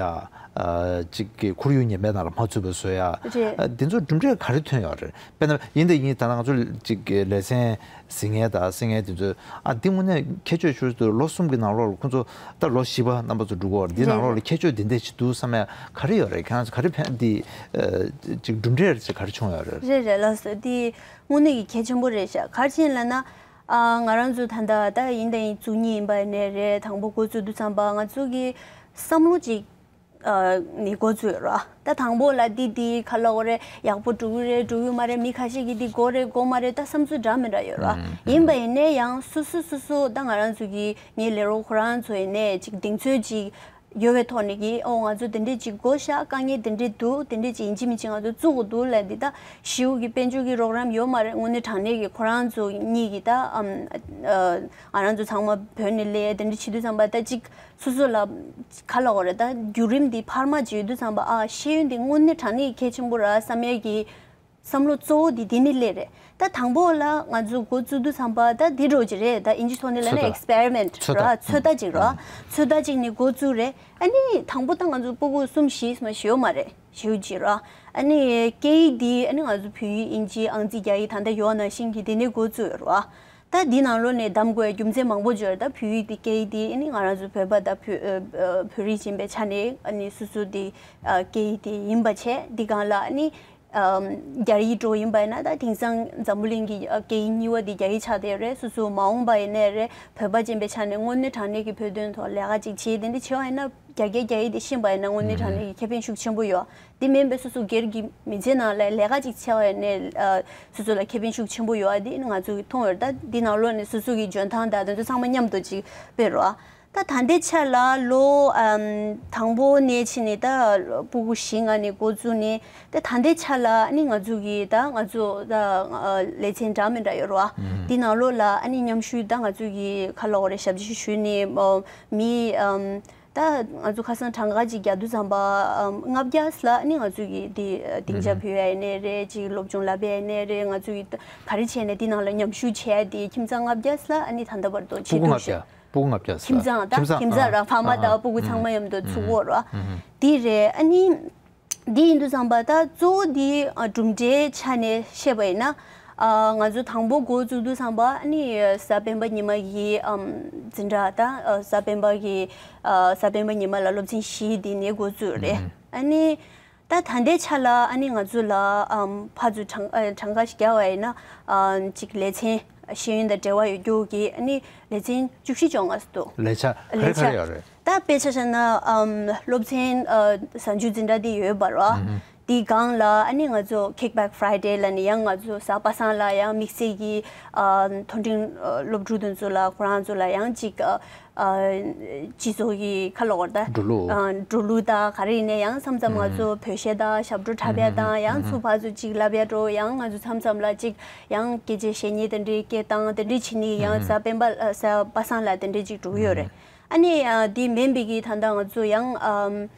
ཨ་ཅིག་གི་ཁོར་ཡུག་ངན་པའི་ནང་ལ་མ་ཚུད་པ་བཟོ་ཡ། རེད། ཨ་འདི་ཚོ་གྲུབ་འབྲས་ག་རེ་ཐོན་ཡོད་རེད། དཔེར་ན་ཡིན་དང་ཡིན་ད་ང་ཚོ་ཅིག་གི་ལེ་ཚན་གཟིགས་མཁན་དང་གསན་མཁན་དེ་ཚོས་ཨ་འདི་དངོས་གནས་ཁྱད་ཆོས་ཤུགས་དུ་ལོ་གསུམ་གྱི་ནང་ལོགས་ལ་ཁོ་ཚོ་ད་ལོ་བཞི་པ་རྣམ་པ་ཚོ་འགྲོ་གི་ཡོད་རེད། འདི་ནང་ལོགས་ལ་ཁྱད་ཆོས་འདི་འདྲས་ཅིག་འདུག་བསམ་ཡ་ག་རེ་ཡོད་རེད། ཁྱེད་རང་ཚོ་ག་རེ་ཕན་འདི་ཨ་ཅིག་གྲུབ་འབྲས་ཅིག་ག་རེ་བྱུང་ཡོད་རེད། རེད་རེད་ལགས་སོ། འདི་དངོས་གནས་ཀྱི་གལ་ཆེན་པོ་རེད་ཤག་ག་རེ་བྱས་ལབ་ན་ཨ་ང་རང་ཚོ་ད་ལྟ་ད་ཡིན་དང་ཡིན་བཙུགས་མཁན་ཡིན་པ་ཡིན་ནའི་རེད། དང་པོ་འགོ་བཙུགས་དུས་ཙམ་པ་ང་ཚོ་གི་བསམ་བློ་ཅིག་ནས་འགོ་བཙུགས་ཡོད་ར། ད་དང་པོ་ལ་འདི་འདི་ག་ལབ་དགོས་རེད། ཡག་པོ་འགྲོ་གི་རེད་འགྲོ་གི་མ་རེད། མི་ཁ་ཤས་ཀྱིས་འདི་དགོས་རེད་དགོས་མ་རེད། ད་བསམ་ཚུལ་འདྲ་མི་འདྲ་ཡོད་ར། ཡིན་པ་ཡིན་ནའི་ཡང་སོ་སོ་སོ་སོ་ད་ང་རང་ཚོ་གི་ངའི་ལས་རོགས་ཁོ་རང་ཚོ་ཡིན་ནའི་ཅིག་གདེང་ཚོད་ཅིག་ཡོད་པའི་ཐོག་ནས་ཀྱི་ཨོ་ང་ཚོ་འདི་འདྲས་ཅིག་དགོས་ཤག་དཀའ་ངལ་འདི་འདྲས་འདུག་འདི་འདྲས་ཅིག་ཡིན་གཅིག་མིན་གཅིག་ང་ཚོ་བཙུགས་དགོས་འདུག་ལབ་འདི་ད་ཞེ་པོ་གི་དཔལ་འབྱོར་གྱི་རོགས་རམ་ཡོད་མ་རེད། དངོས་གནས་དྲང་གནས་ཀྱི་ཁོ་རང་ཚོ་གཉིས་ཀྱི་ད་ཨམ་ཨ་ང་རང་ཚོ་ཚང་མ་བོད་ནས་སླེབས་འདི་འདྲས་བྱེད་དུས་ཙམ་པ་ད་ཅིག་སོ་སོ་ལ་ག་ལབ་དགོས་རེད། ད་བརྒྱུད་རིམ་འདི་འཕར་མ་བྱེད་དུས་ཙམ་པ་ཨ་ཤེས་ཡོན་འདི་དངོས་གནས་དྲང་གནས་གལ་ཆེན་པོ་ར་བསམ་ཡས་ཀྱི་བསམ་བློ་གཙོ་བོ་འདི་འདི་ནས་སླེབས་རེད། ད་དང་པོ་ལ་ང་ཚོ་འགོ་བཙུགས་དུས་ཙམ་པ་ད་འདི་འདྲ་ཅིག་རེད། ད་ཨིན་ཇི་ཐོག་ནས་ལབ་ན་ཚོད་ལྟ། ཨེགས་པེ་རི་མེན་ཊི་ཚོད་ལྟ། ར་ཚོད་ལྟ་ཅིག་ར། ཨང་། ཚོད་ལྟ་ཅིག་ནས་འགོ་བཙུགས་རེད། ཨ་ནི་དང་པོ་ད་ང་ཚོ་སྤུ་གུ་གསུམ་བཞི་མ་ཞིག་ཡོད་མ་རེད། ཞེ་པོ་ཅིག་ར། ཨ་ནི་སྐད་ཡིག་འདི་ཨ་ནི་ང་ཚོ་བོད་ཡིག་ཨིན་ཇི་ཨང་རྩིས་རྒྱ་ཡིག་ད་ལྟ་ཡོད་ནང་བཞིན་གྱི་དེ་ནས་འགོ་བཙུགས་ཡོད་ར། ད་འདི་ནང་ལོགས་ནས་གདམ་དགོས་རྒྱུ་མཚན་མང་པོ་ཡོད་རེད། ད་བོད་ཡིག་འདི་སྐད་ཡིག་འདི་ཨ་ནི་ང་རང་ཚོ་བོད་པ་ད་བོད་ཨ་ཨ་བོད་རིགས་ཡིན་པའི་ཆ་ནས་ཨ་ནི་སོ་སོ་འདི་ཨ་སྐད་ཡིག་འདི་ཡིན་པ་བྱས་འདི་སྒང་ལ་ཨ་ནི་ཨམ་རྒྱ་ཡིག་འདྲ་ཡིན་པ་ཡིན་ན་ད་དེང་སང་འཛམ་བུ་གླིང་གི་ཨ་སྐད་ཡིག་གཉིས་པ་འདི་རྒྱ་ཡིག་ཆགས་བསྡད་ཡོད་རེད། སོ་སོ་མ་འོངས་པ་ཡིན་ནའི་རེད། བོད་པ་ཅན་པའི་ཆ་ནས་དངོས་གནས་དྲང་གནས་ཀྱི་བོད་དོན་ཐོག་ལས་ཀ་ཅིག་བྱེད་དེ་འདྲ་བྱེད་པ་ཡིན་ན་རྒྱ་སྐད་རྒྱ་ཡིག་འདི་ཤེས་པ་ཡིན་ན་དངོས་གནས་དྲང་གནས་ཀྱི་ཁེ་ཕན་ཤུགས་ཆེན་པོ་ཡོད། དེ་མིན་པའི་སོ་སོ་སྒེར་གྱི་མི་ཚེ་ནང་ལ་ལས་ཀ་ཅིག་བྱས་པ་ཡིན་ནའི་ཨ་སོ་སོ་ལ་ཁེ་ཕན་ཤུགས་ཆེན་པོ་ཡོད་ཨ་དེ་ང་ཚོ་གིས་མཐོང་ཡོད་རེད། ད་འདི་ནང་ལོགས་ནས་སོ་སོ་གི་འཇོན་ཐང་དང་དེ་ཚོ་ཚང་མ་མཉམ་དུ་ཅིག་སྤེལ་རོགས་ཨ། ད་ད་ལྟའི་ཆ་ལ་ལོ་ཨམ་དང་པོ་ནས་ཕྱིན་ནས་ད་སྤུ་གུ་བཞི་ལྔ་ནས་འགོ་བཙུགས་ནས་ད་ད་ལྟའི་ཆ་ལ་ཨ་ནི་ང་ཚོ་གི་ད་ང་ཚོ་ད་ཨ་ལེ་ཚན་འདྲ་མི་འདྲ་ཡོད་རེད་བ། ཨུམ། དེ་ནང་ལོགས་ལ་ཨ་ནི་མཉམ་ཞུགས་ད་ང་ཚོ་གི་ཁ་ལོག་རེ་ཞབས་ཕྱི་ཞུས་ནས་ཨོ་མི་ཨམ་ད་ང་ཚོ་ཁ་སང་གྲངས་ཀ་ཅིག་རྒྱག་དུས་ཙམ་པ་ཨམ་ལྔ་བརྒྱ་ལ་ཨ་ནི་ང་ཚོ་གི་དེ་སྡིངས་ཆ་ཨུམ་ཕུལ་ཡ་ཡིན་ནའི་རེད། ཅིག་སློབ་སྦྱོང་བསླབ་ཡ་ཡིན་ནའི་རེད། ང་ཚོ་གི་ད་ག་རེ་བྱས་ནས་དེ་ནང་ལ་མཉམ་ཞུགས་བྱས་ཏེ་ཁྱིམ་ཚང་ལྔ་བརྒྱ་ལ་ཨ་ནི་ད་ལྟ་བར་དུ་བྱེད་ཐུབ་ཤག་སྤུ་གུ་ལྔ་བརྒྱ། སྤུ་གུ་ལྔ་བརྒྱ་ཟེར། ཁྱིམ་ཚང་ད་ཁྱིམ་ཚང་ཁྱིམ་ཚང་ཨ་ར་ཕ་མ་ཨ་དང་ཨ་སྤུ་གུ་ཚང་མ་མཉམ་དུ་ཨ་ཚུགས་ཡོད་ར། ཨ་ཨ་དེ་རེད། ཨ་ནི་འདི་ཡིན་དུས་ཙམ་པ་ད་གཙོ་བོ་འདི་ཨ་གྲུབ་འབྲས་ཆ་ནས་བཤད་པ་ཡིན་ན་ཨ་ང་ཚོ་དང་པོ་འགོ་བཙུགས་དུས་ཙམ་པ་ཨ་ནི་གཟའ་སྤེན་པ་ཉི་མ་གི་ཨམ་འཛིན་གྲྭ་ད་ཨ་གཟའ་སྤེན་པ་གི་ཨ་གཟའ་སྤེན་པ་ཉི་མ་ལ་སློབ་ཚན་བཞི་འདི་ནས་འགོ་བཙུགས་རེད། ཨ་ཨ་ཨ་ནི། ད་ད་ལྟའི་ཆ་ལ་ཨ་ནི་ང་ཚོ་ལ་ཨམ་ཕར་ཚུར་གྲངས་ཨ་གྲངས་ཀ་ཞིག་རྒྱག་པ་ཡིན་ན་ཨ་ཅིག་ལེ་ཚན་ཤེས་ཡོན་དང་འབྲེལ་བ་ཡོད་རྒྱུ་གི་ཨ་ནི་ལེ་ཚན་བཅུ་བཞི་བཅོ་ལྔ་ཙམ་འདུག་ལས་བྱ་ག་རེ་ག་རེ་ཡོད་རེད། ད་དཔེ་ཆ་བཞག་ན་ཨམ་སློབ་ཚན་ཨ་གཟའ་མཇུག་འཛིན་གྲྭ་འདི་ཡོད་པ་ར། ཨུ་ཧུ། འདི་སྒང་ལ་ཨ་ནི་ང་ཚོ་Kickback Friday ལབ་ནས་ཡང་ང་ཚོ་གཟའ་པ་སངས་ལ་ཡང་དམིགས་བསལ་གྱི་ཨ་མཐོ་འབྲིང་ཨ་སློབ་ཕྲུག་དེ་ཚོ་ལ་ཁོ་རང་ཚོ་ལ་ཡང་ཅིག་ཨ། ཨ་སྤྱི་ཚོགས་ཀྱི་ཁ་ལོག་པར་ད་འགྲོ་ལུགས། ཨ་འགྲོ་ལུགས་དང་ག་རེ་ཡིན་ནའི་ཡང་མཚམས་མཚམས་ང་ཚོ་བོད་གཞས་དང་ཞབས་བྲོ་འཁྲབ་ཡ་དང་ཡང་ཚུར་ཕར་ཚུར་ཅིག་ལབ་ཡ་འགྲོ་ཡང་ང་ཚོ་མཚམས་མཚམས་ལ་ཅིག་ཡང་སྐད་ཆ་བཤད་མཁན་དེ་འདྲའི་སྐད་བཏང་དེ་འདྲའི་བྱེད་ནི་ཡང་གཟའ་སྤེན་པ་ཨ་གཟའ་པ་སངས་ལ་དེ་འདྲའི་ཅིག་འགྲོ་གི་ཡོད་རེད། ཨ་ནི་ཨ་དེ་མིན་པའི་གི་ད་ལྟ་ང་ཚོ་ཡང་ཨ་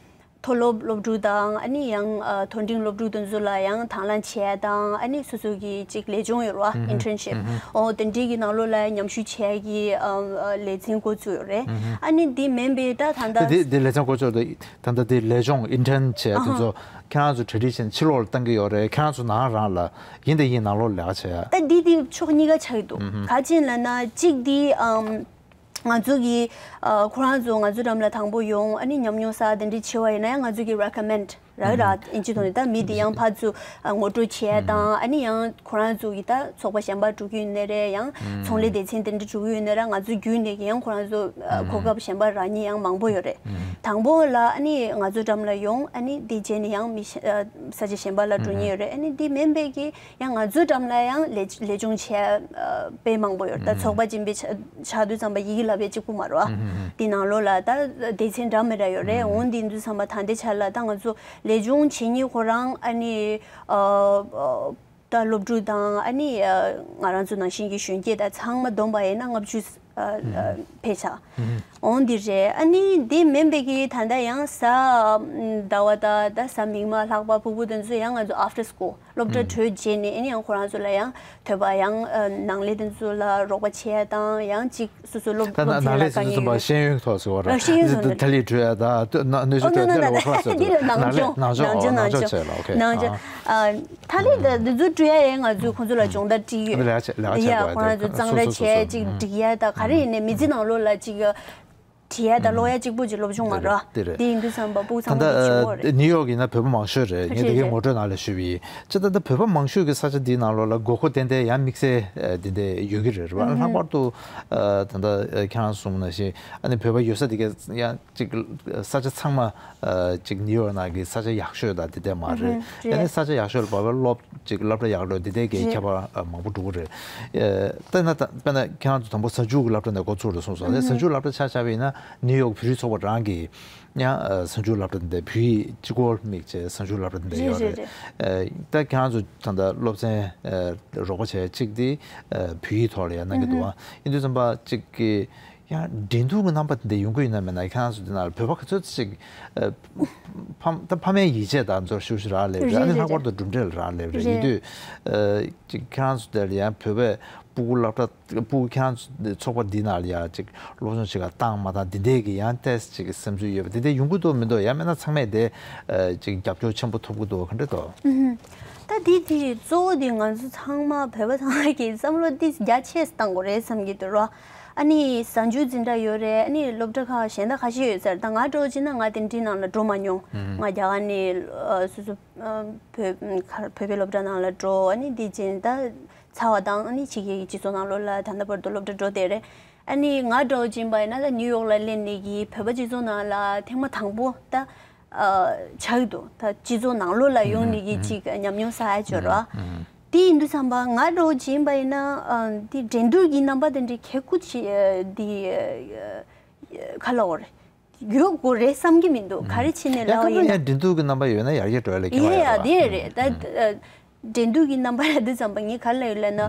མཐོ་སློབ་སློབ་ཕྲུག་དང་ཨ་ནི་ཡང་ཨ་མཐོ་འབྲིང་སློབ་ཕྲུག་དེ་ཚོ་ལ་ཡང་དང་བླངས་བྱས་དང་ཨ་ནི་སོ་སོ་གི་ཅིག་ལས་སྦྱོང་ཡོད་རེད་བ། ཨིན་ཊརན་ཤིབ། ཨོ་དེ་འདྲའི་གི་ནང་ལོགས་ལ་མཉམ་ཞུགས་བྱས་ཀྱི་ཨ་ཨ་ལས་འཛིན་འགོ་བཙུགས་ཡོད་རེད། ཨ་ནི་འདི་མིན་པའི་ད་ད་ལྟ་དེ་དེ་ལས་སྦྱོང་འགོ་བཙུགས་ད་ད་ལྟ་དེ་ལས་སྦྱོང་ཨིན་ཊརན་བྱས་དེ་ཚོ་ཁྱེད་རང་ཚོ་གྲ་སྒྲིག་བྱས་ནས་ཕྱི་ལོགས་ལ་བཏང་གི་ཡོད་རེད། ཁྱེད་རང་ཚོ་ནང་རང་ལ་ཡིན་དང་ཡིན་ནང་ལོགས་ལས་ཀ་བྱས་ཡ། ད་འདི་འདི་ཕྱོགས་གཉིས་ཀ་ཆགས་ཀྱི་འདུག་ག་ཅི་ཡིན་ལབ་ན་གཅིག་འདི་ཨམ། ང་ཚོ་གི་ཨ་ཁོ་རང་ཚོ་ང་ཚོ་འགྲམ་ལ་དང་པོ་ཡོང་ཨ་ནི་ཉམས་མྱོང་བསགས་དེ་འདྲ་བྱེད་པ་ཡིན་ན་ཡང་ང་ཚོ་གི་རེ་ཀོ་མེན་ཌི་ རག་རག་ཨིན་ཇི་ཐོག་ནས་ད་མི་དེ་ཡང་ཕར་ཚུར་ཨ་ངོ་སྤྲོད་བྱས་དང་ཨ་ནི་ཡང་ཁོ་རང་ཚོ་གི་ད་ཚོགས་པ་གཞན་པ་འགྲོ་གི་ཡོད་ནའི་རེད། ཡང་ཚོང་ལས་སྡེ་ཚན་དེ་འདྲ་འགྲོ་གི་ཡོད་ནའི་རེད། ང་ཚོ་བརྒྱུད་ནས་ཀྱི་ཡང་ཁོ་རང་ཚོ་ཨ་གོ་སྐབས་གཞན་པ་རག་མཁན་ཡང་མང་པོ་ཡོད་རེད། དང་པོ་ལ་ཨ་ནི་ང་ཚོ་འགྲམ་ལ་ཡོང་ཨ་ནི་དེ་རྗེས་ནས་ཡང་མི་གཞན་ཨ་ས་ཆ་གཞན་པ་ལ་འགྲོ་མཁན་ཡོད་རེད། ཨ་ནི་དེ་མིན་པའི་གི་ཡང་ང་ཚོའི་འགྲམ་ལ་ཡང་ལས་ལས་སྦྱོང་བྱས་ཨ་དཔེ་མང་པོ་ཡོད། ད་ཚོགས་པ་སྦྱིན་པའི་ཆ་ཆ་དུས་ཙམ་པ་ཡི་གེ་ལབ་ཡས་གཅིག་པུ་མ་རེད་བ། དེ་ནང་ལོགས་ལ་ད་སྡེ་ཚན་འདྲ་མི་འདྲ་ཡོད་རེད། འོང་དེ་དུས་ཙམ་པ་ད་ལྟའི་ཆ་ལ་ད་ང་ཚོ་ལས་སྦྱོང་བྱེད་མཁན་ཁོ་རང་ཨ་ནི་ཨ་ཨ་ད་སློབ་ཕྲུག་དང་ཨ་ནི་ཨ་ང་རང་ཚོ་ནང་བཞིན་གྱི་གཞོན་སྐྱེས་དང་ཚང་མ་བསྡོམས་པ་ཡིན་ན་ལྔ་བཅུ་ཨ་ཨ་ཕེབས་ཤག་འོང་འདི་རེད། ཨ་ནི་འདི་མིན་པའི་གི་ད་ལྟ་ཡང་གཟའ་ཟླ་བ་དང་ད་གཟའ་མིག་དམར་ལྷག་པ་ཕུར་བུ་དེ་ཚོ་ཡང་ང་ཚོ་after school སློབ་གྲྭ་གྲོལ་རྗེས་ནས་ཨ་ནི་ཡང་ཁོ་རང་ཚོ་ལ་ཡང་དོད་པ་ཡང་ཨ་ནང་ལས་དེ་ཚོ་ལ་རོགས་པ་བྱེད་ཡ་དང་ཡང་གཅིག་སོ་སོ་སློབ་ད་སློབ་ཚན་ལ་ནང་ལས་དཀའ་སོ་སོ་ངལ་ཚོ་ཡོད། ཤེས་ཡོན་ཐོག་ཟེར་བ་ར། ཨ་ཤེས་ཡོན་ཐོག་ནས་ད་ལས་གྲོལ་ཡ་ད་སྣོད་ཤེས་ཨོ་ནོ་ནོ་ནོ་ད་ལས་ལོ་ཁ་ལ་ཟེར་འདི་ལ་ནང་སྦྱོང་ནང་སྦྱོང་ནང་སྦྱོང་ནང་སྦྱོང་བྱས་ལ་ཨོ་ཁེ་ནང་སྦྱོང་ཨ་ད་ལས་ད་འདི་ཚོ་གྲོལ་ཡ་ཡང་ང་ཚོས་ཁོང་ཚོ་ལ་སྦྱོང་བརྡར་སྤྲད་ཡོད། ལས་ཀ་བྱེད་ལས་ཀ་ཡ་བྱེད་ཁོ་རང་ཚོ་གཙང་སྦྲ་བྱས་ཅིག་འགྲིག་ཡ་ད་ག་རེ་ཡིན་ནའི་མི་ཚེ་ནང་ལོགས་ལ་ཅིག་བྲིས་ཡ་དང་ཀློག་ཡ་གཅིག་པུ་ཅིག་སློབ་སྦྱོང་མ་རེད། དེ་ཡིན་དུས་ཙམ་པ་སྤུ་གུ་ཚང་མ་དེ་ཆུང་བ་རེད། ད་ལྟ་ནིའུ་ཡོག་ཡིན་ན་བོད་པ་མང་ཤོས་རེད། ངས་དེ་གའི་ངོ་སྤྲོད་ནང་ལ་ཞུས་པ་ཡིན། སྤྱིར་བཏང་ད་བོད་པ་མང་ཤོས་ཀྱི་ས་ཆ་འདིའི་ནང་ལོགས་ལ་དགོས་མཁོ་ཏན་ཏན་ཡང་དམིགས་བསལ་འདི་འདྲ་ཡོད་ཀྱི་རེད་རེད་བ། ལྷག་པར་དུ་ད་ལྟ་ཁྱེད་རང་གསུངས་ནང་བཞིན་ཨ་ནི་བོད་པ་ཡོད་ས་དེ་གའི་ཡང་ཅིག་ས་ཆ་ཚང་མ་ཅིག་ནིའུ་ཡོག་ནང་གི་ས་ཆ་ཡག་ཤོས་དང་དེ་འདྲ་མ་རེད། ཨ་ནི་ས་ཆ་ཡག་ཤོས་ལ་བབས་པའི་སློབ་ཅིག་སློབ་གྲྭ་ཡག་ལོས་འདི་འདྲའི་གི་ཁྱད་པར་མང་པོ་འགྲོ་གི་རེད། ཨ་དཔེར་ན་ད་དཔེར་ན་ཁྱེད་རང་ཚོ་དང་པོ་གཟའ་མཇུག་གི་སློབ་གྲྭ་ནས་འགོ་ཚུགས་རེད་གསུངས་སོང་། དེ་གཟའ་མཇུག་སློབ་གྲྭ་ཆ་བཞག་པ་ཡིན་ན་ནིའུ་ཡོག་བོད་རིགས་ཚོགས་པ་རང་གིས་ཡང་གཟའ་མཇུག་སློབ་གྲྭ་འདི་བོད་ཡིག་གཅིག་པོར་དམིགས་བྱས་གཟའ་མཇུག་སློབ་གྲྭ་འདི་ཡོད་རེད། ད་ཁྱེད་རང་ཚོ་ད་ལྟ་སློབ་ཚན་རོགས་པ་བྱས་གཅིག་དེ་བོད་ཡིག་ཐོག་ལ་ཡང་གནང་གི་འདུག་ཨ་ཡིན་དུས་ཙམ་པ་གཅིག་གི་ཡང་འགྲན་བསྡུར་གྱི་རྣམ་པ་དེ་འདྲ་ཡོང་གི་ཡོད་ན་མེད་ན། ཁྱེད་རང་ཚོ་འདི་ནང་ལ་བོད་པ་ག་ཚོད་ཅིག་ཨ་ཕ་ད་ཕ་མའི་ཡིད་ཆེས་དང་ཚོར་ཤུགས་ཤིག་རག་ལས་རེད། ཨ་ནི་ལྷག་པར་དུ་གྲུབ་འབྲས་ལ་རག་ལས་རེད། ཡིན་དུས་ཨ་ཅིག་ཁྱེད་རང་ཚོ་དེ་ལ་ཡང་བོད་པའི་སྤུ་གུ་སློབ་གྲྭ་སྤུ་གུ་ཁྱེད་རང་ཚོ་ཚོགས་པ་འདི་ནང་ལ་ཡང་ཅིག་སློབ་སྦྱོང་ཅིག་ལ་བཏང་མ་བཏང་འདི་འདྲས་ཀྱི་ཡང་ཏོག་ཙམ་ཅིག་སེམས་ཚུལ་ཡོད་པ་འདི་འདྲས་ཡོང་གི་འདུག་མི་འདུག་ཡང་མིན་ན་ཚང་མས་དེ་ཨ་ཅིག་རྒྱབ་སྐྱོར་ཆེན་པོ་ཐོབ་ཀྱི་འདུག་ག་འདྲས་འདུག་ད་འདི་དེ་གཙོ་བོ་དེ་ང་ཚོ་ཚང་མ་བོད་པ་ཚང་མ་གིས་བསམ་བློ་འདི་རྒྱ་ཆེ་བཏང་དགོས་རེད་བསམ་གྱི་འདུག་རོ། ཨ་ནི་གཟའ་མཇུག་འཛིན་གྲྭ་ཡོད་རེད། ཨ་ནི་སློབ་གྲྭ་ཁག་གཞན་དག་ཁ་ཤས་ཡོད་ས་རེད། ད་ང་འདྲ་བོ་བྱས་ན་ང་དེ་འདྲའི་ནང་ལ་འགྲོ་མ་མྱོང་། ང་རྒྱ་གར་ནས་ཨ་སོ་སོ་ཨ་བོད་ཁ་བོད་པའི་སློབ་གྲྭ་ནང་ལ་འགྲོ། ཨ་ནི་དེ་བྱས་ད་ཚར་བ་དང་ཨ་ནི་ཕྱི་རྒྱལ་གྱི་སྤྱི་ཚོགས་ནང་ལོགས་ལ་ད་ལྟ་བར་དུ་སློབ་གྲྭ་འགྲོ་བསྡད་རེད། ཨ་ནི་ང་འདྲ་བོ་བྱས་པ་ཡིན་ན་ད་ནིའུ་ཡོག་ལ་སླེབས་ནས་ཀྱི་བོད་པ་སྤྱི་ཚོགས་ནང་ལ་ཐེངས་མ་དང་པོ་ད་ཨ་ཆགས་ཀྱི་འདུག་ད་སྤྱི་ཚོགས་ནང་ལོགས་ལ་ཡོང་ནས་ཀྱི་ཅིག་ཉམས་མྱོང་བསགས་ཡ་ཅིག་ཡོད་རེད་བ། དེ་ཡིན་དུས་ཙམ་པ་ང་འདྲ་བོ་བྱས་པ་ཡིན་ན་ཨ་འདི་འགྲན་བསྡུར་གྱི་རྣམ་པ་དེ་འདྲའི་གལ་ཁུ་ཆེ་འདི་ག་ལ་འོ་རེད། ཡོད་དགོས་རེད་བསམ་གྱི་མི་འདུག་ག་རེ་བྱས་ནས་ཡང་ལབ་པ་སྐབས་ཡིན་ན་ཡང་འགྲན་བསྡུར་གྱི་རྣམ་པ་ཡོད་ན་ཡར་རྒྱས་འགྲོ་ཡ་ལ་ཁྱད་པར་ཡོད་རེད་བ། ཡ་དེ་རེད་ད། འགྲན་བསྡུར་གྱི་རྣམ་པ་ལབ་དུས་ཙམ་པ་ངས་ག་རེ་ལབ་ཡོད་ལབ་ན།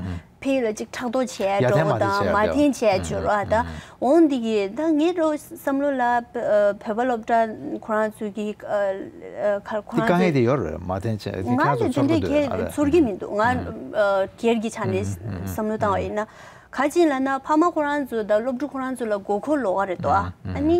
ཕ་གི་ལ་ཅིག་ཕྲག་དོག་བྱས་ཡ་འགྲོ་དང་མར་འཐེན་བྱས་ཡ་འགྲོ་ར་ད། འོང་འདི་གི་ད་ངའི་རོ་བསམ་བློ་ལ་བོད་པ་སློབ་གྲྭ་ཁོ་རང་ཚོའི་གི་ཁོ་རང་ཚོ་དཀའ་ངལ་དེ་ཡོད་རེད་མར་འཐེན་བྱས་ང་ལ་དེ་འདྲའི་གལ་ཚོར་གྱི་མི་འདུག་ང་སྒེར་གྱི་ཆ་ནས་བསམ་བློ་བཏང་བ་ཡིན་ན། ག་ཅི་ལབ་ན་ཕ་མ་ཁོ་རང་ཚོ་དང་སློབ་ཕྲུག་ཁོ་རང་ཚོ་ལ་དགོས་མཁོ་ལོགས་ཀ་རེད་དོ། ཨ་ནི་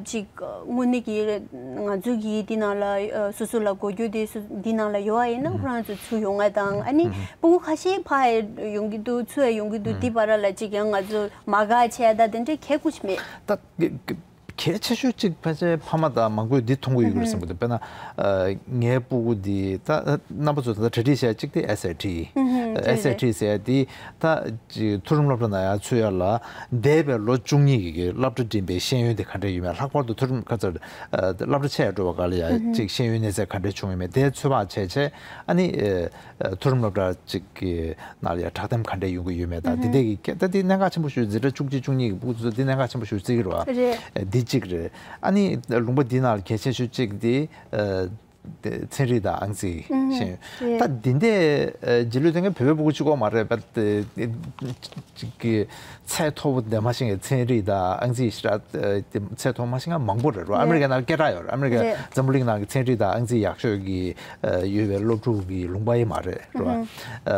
ཅིག་དངོས་གནས་ཀྱི་ང་ཚོ་གི་འདི་ནང་ལ་སོ་སོ་ལ་དགོས་རྒྱུ་དེ་འདི་ནང་ལ་ཡོད་པ་ཡིན་ན་ཁོ་རང་ཚོ་ཚུར་ཡོང་ང་དང་ཨ་ནི་སྤུ་གུ་ཁ་ཤས་ཕར་ཡོང་གི་འདུག་ཚུར་ཡོང་གི་འདུག་འདི་བར་ལ་ཅིག་ཡང་ང་ཚོ་མ་དགའ་བྱས་ད་དེ་འདྲའི་གལ་ཁུ་ཆེ་མེད། ད་གལ་ཆེ་ཤོས་གཅིག་ཕལ་ཆེར་ཕ་མ་དང་མང་པོས་འདི་མཐོང་གི་ཡོད་ཀྱི་རེད་བསམ་གྱི་འདུག་དཔེར་ན་ངའི་སྤུ་གུ་འདི་ད་རྣམ་པ་ཚོ་ད་ལྟ་གྲ་སྒྲིག་བྱས་གཅིག་དེ་ཨེས་ཨེ་ཊི། ཨེས་ཨེ་ཊི་ཟེར་ཡ་དེ་ད་ཅིག་མཐོ་རིམ་སློབ་གྲྭ་ནང་ཡང་ཚུད་ཡ་ལ་འདས་པའི་ལོ་བཅུ་གཉིས་ཀྱི་སློབ་གྲྭ་འགྲིམས་པའི་ཤེས་ཡོན་དེ་ག་འདྲ་ཡོད་མེད་ལྷག་པར་དུ་མཐོ་རིམ་ཁ་ཚར་སློབ་གྲྭ་ཆད་ཡ་འགྲོ་བ་ག་ལ་ཡ་ཅིག་ཤེས་ཡོན་གནས་ཚད་ག་འདྲ་བྱུང་ཡོད་མེད་དེ་ཚོད་དཔག་བྱས་བྱས་ཨ་ནི། མཐོ་རིམ་སློབ་གྲྭ་གཅིག་གི་ནང་ལ་ཡང་དྲག་དེམ་ག་འདྲས་ཡོང་གི་ཡོད་མེད་དང་འདི་འདྲས་ཀྱི་ད་འདི་གནད་འགག་ཆེན་པོ་ཞིག་འཛིན་གྲྭ་བཅུ་གཅིག་བཅུ་གཉིས་ཀྱི་སྤུ་གུ་ཚོ་འདི་གནད་འགག་ཆེན་པོ་ཞིག་བརྩི་གི་རེད་བ། རེད། འདི་གཅིག་རེད། ཨ་ནི་ལུང་པ་འདི་ནང་ལ་གལ་ཆེ་ཤོས་གཅིག་འདི་ཚན་རིག་དང་ཨང་རྩིས་ཤེས་ཡོན། ད་འདི་འདྲས་རྗེས་ལུས་ལྡན་མཁན་བོད་པའི་སྤུ་གུ་གཅིག་པོ་མ་རེད་པ། གཅིག་གི་ཚད་མཐོ་པོ་འདི་མ་ཤེས་མཁན་ཚན་རིག་དང་ཨང་རྩིས་ཤེས་ར་ཚད་མཐོ་མ་ཤེས་མཁན་མང་པོ་རེད་རོ། ཨ་མི་རི་ཀའི་ནང་སྐད་གྲགས་ཡོད་རེད། ཨ་མི་རི་ཀའི་འཛམ་བུ་གླིང་ནང་གི་ཚན་རིག་དང་ཨང་རྩིས་ཡག་ཤོས་ཀྱི་ཡོད་པའི་སློབ་ཕྲུག་གི་ལུང་པ་ཡིན་མ་རེད་རོ།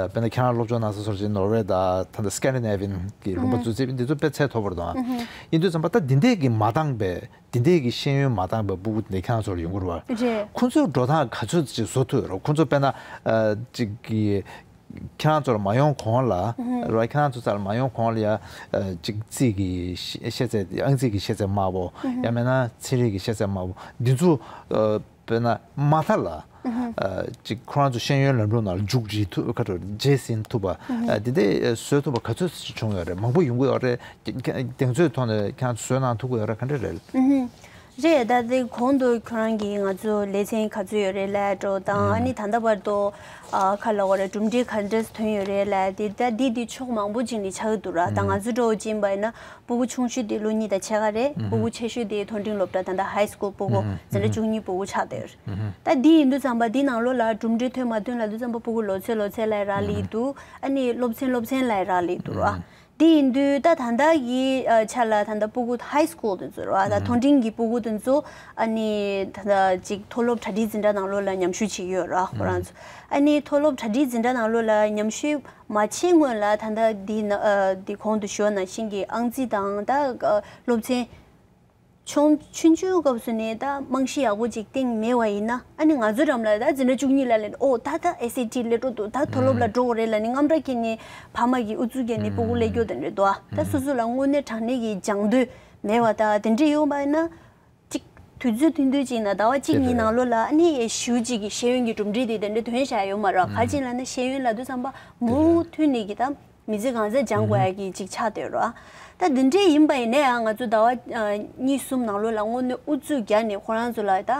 དཔེར་ན་ཁྱེད་རང་སློབ་སྦྱོང་གནང་ས་སོར་ཅིག་ནོར་ཝེ་དང་ད་ལྟ་སྐན་ཌི་ནེ་ཝི་ཡན་གྱི་ལུང་པ་ཚོ་ཚིག་འདི་ཚོ་དཔེ་ཚད་མཐོ་པོ་རེད་དང་ཡིན་དུས་ཙམ་པ་ད་འདི་འདྲས་ཀྱི་མ་འདང་པའི་འདི་འདྲས་ཀྱི་ཤེས་ཡོན་མ་འདང་པའི་སྤུ་གུ་འདི་ཁྱེད་རང་ཚོར་ཡོང་གི་རེད་བ། རེད། ཁོང་ཚོའི་འགྲོ་སྟངས་ག་ཚོད་ཅིག་བཟོ་ཐུབ་ཡོད་རེད། ཁོང་ཚོ་དཔེར་ན་ཅིག་གི་ཁྱེད་རང་ཚོར་མ་ཡོང་གོང་ལ་རེད་བ། ཁྱེད་རང་ཚོ་རྩ་ལ་མ་ཡོང་གོང་ལ་ཡ་ཅིག་རྩིས་ཀྱི་ཤེས་ཚད་ཨང་རྩིས་ཀྱི་ཤེས་ཚད་དམའ་བོ་ཡང་མིན་ན་ཚན་རིག་གི་ཤེས་ཚད་དམའ་བོ་འདི་ཚོ། དཔེར་ན་མ་མཐའ་ལ་ཨ་ཅིག་ཁོ་རང་ཚོ་ཤེས་ཡོན་ལམ་ལུགས་ནང་ལ་མཇུག་སྒྲིལ་ཐུབ་ཁ་ཐོར་རྗེས་ཟིན་ཐུབ་པ་ཨ་དེ་འདྲ་བཟོ་ཐུབ་པ་ག་ཚོད་བྱུང་ཡོད་རེད། མང་པོ་ཡོང་གི་ཡོད་རེད། གདེང་ཚོད་ཐོག་ནས་ཁྱེད་རང་ཚོ་བཟོ་གནང་ཐུབ་ཀྱི་ཡོད་རེད། ག་འདྲ་རེད། རེད། ད་དེ་གོང་དུ་ཁྱོད་རང་གིས་ང་ཚོ་ལེ་ཚན་ག་ཚོད་ཡོད་རེད་ལབ་འགྲོ་དང་ཨ་ནི་ད་ལྟ་བར་དུ་ཨ་ག་ལབ་དགོས་རེད། གྲུབ་འབྲས་ག་འདྲ་ཐོན་ཡོད་རེད་ལབ་དེ་ད་འདི་འདི་ཕྱོགས་མང་པོ་ཅིག་ནས་ཆགས་ཀྱི་འདུག་ར། ད་ང་ཚོ་འདྲ་བོ་ཅིག་ཡིན་པ་ཡིན་ན། སྤུ་གུ་ཆུང་ཤོས་དེ་ལོ་གཉིས་དང་ཕྱེད་ཀ་རེད། ཨུ་ཧུ། སྤུ་གུ་ཆེ་ཤོས་དེ་མཐོ་འབྲིང་སློབ་གྲྭ་ད་ལྟ་ཧའི་སི་ཀུལ་སྤུ་གུ་ཨུ་ཧུ། འཛིན་གྲྭ་བཅུ་གཉིས་སྤུ་གུ་ཆགས་བསྡད་ཡོད་རེད། ཨུ་ཧུ། ད་འདི་ཡིན་དུས་ཙམ་པ་འདི་ནང་ལོགས་ལ་གྲུབ་འབྲས་ཐོན་མ་ཐོན་ལབ་དུས་ཙམ་པ་སྤུ་གུ་ལོ་ཚོད་ལོ་ཚོད་ལ་རག་ལས་ཀྱི་འདུག་ཨ་ནི་སློབ་ཚན་སློབ་ཚན་ལ་རག་ལས་ཀྱི་འདུག་ར། ཨུ་ཧུ། འདི་ཡིན་དུས་ད་ད་ལྟ་གི་ཨ་ཆ་ལ་ད་ལྟ་སྤུ་གུ་ཧའི་སི་ཀུལ་དེ་ཚོ་ར། ད་ཨུ་ཧུ། མཐོ་འབྲིང་གི་སྤུ་གུ་དེ་ཚོ་ཨ་ནི་ད་ལྟ་ཅིག་མཐོ་སློབ་གྲ་སྒྲིག་འཛིན་གྲྭ་ནང་ལོགས་ལ་མཉམ་ཞུགས་བྱེད་ཀྱི་ཡོད་ར་ཁོ་རང་ཚོ། ཨ་ནི་མཐོ་སློབ་གྲ་སྒྲིག་འཛིན་གྲྭ་ནང་ལོགས་ལ་མཉམ་ཞུགས་མ་བྱས་སྔོན་ལ་ད་ལྟ་འདི་ན་ཨ་འདི་གོང་དུ་ཞུས་པ་ནང་བཞིན་གྱི་ཨང་རྩིས་དང་ད་ཨ་སློབ་ཚན་ཆུང་ཆུང་ཆུང་སྐབས་སུ་ནས་ད་རྨང་གཞི་ཡག་པོ་ཅིག་བཏིང་མེད་པ་ཡིན་ན་ཨ་ནི་ང་ཚོ་འགྲམ་ལ་ད་འཛིན་གྲྭ་བཅུ་གཉིས་ལ་སླེབས་ཨོ་ད་ད་ཨེ་སི་ཨེ་ཊི་སླེབས་འགྲོ་འདུག་ད་མཐོ་སློབ་ལ་འགྲོ་དགོས་རེད་ལབ་ནས་རྔམ་སྐྲག་སྐྱེས་ནས་ཕ་མ་གིས་ཨུ་ཚུགས་བརྒྱབ་ནས་སྤུ་གུ་སླེབས་རྒྱུ་དེ་འདྲ་འདུག་ཨ། ད་སོ་སོ་ལ་དངོས་གནས་དྲང་གནས་ཀྱི་སྦྱང་འདོད་མེད་པ་ད་དེ་འདྲ་ཡོང་པ་ཡིན་ན། གཅིག་དུས་ཚོད་ཐུང་ཐུང་ཅིག་ན་ཟླ་བ་གཅིག་གཉིས་ནང་ལོགས་ལ་ཨ་ནི་ཞེ་པོ་ཅིག་གི་ཤེས་ཡོན་གྱི་གྲུབ་འབྲས་དེ་དེ་འདྲ་ཐོན་བཞག་ཡོད་མ་རེད། ག་ཅི་ལབ་ན་ཤེས་ཡོན་ལབ་དུས་ཙམ་པ་མུ་མཐུད་ནས་ཀྱི་ད་མི་ཚེ་གང་ཚེ་སྦྱང་དགོས་ཡ་གི་ཅིག་ཆགས་བསྡད་རེད། ད་འདི་འདྲ་ཡིན་པ་ཡིན་ན་ཡང་ང་ཚོ་ཟླ་བ་གཉིས་གསུམ་ནང་ལོགས་ལ་དངོས་གནས་ཨུ་ཚུགས་བརྒྱབ་ནས་ཁོ་རང་ཚོ་ལ་ད་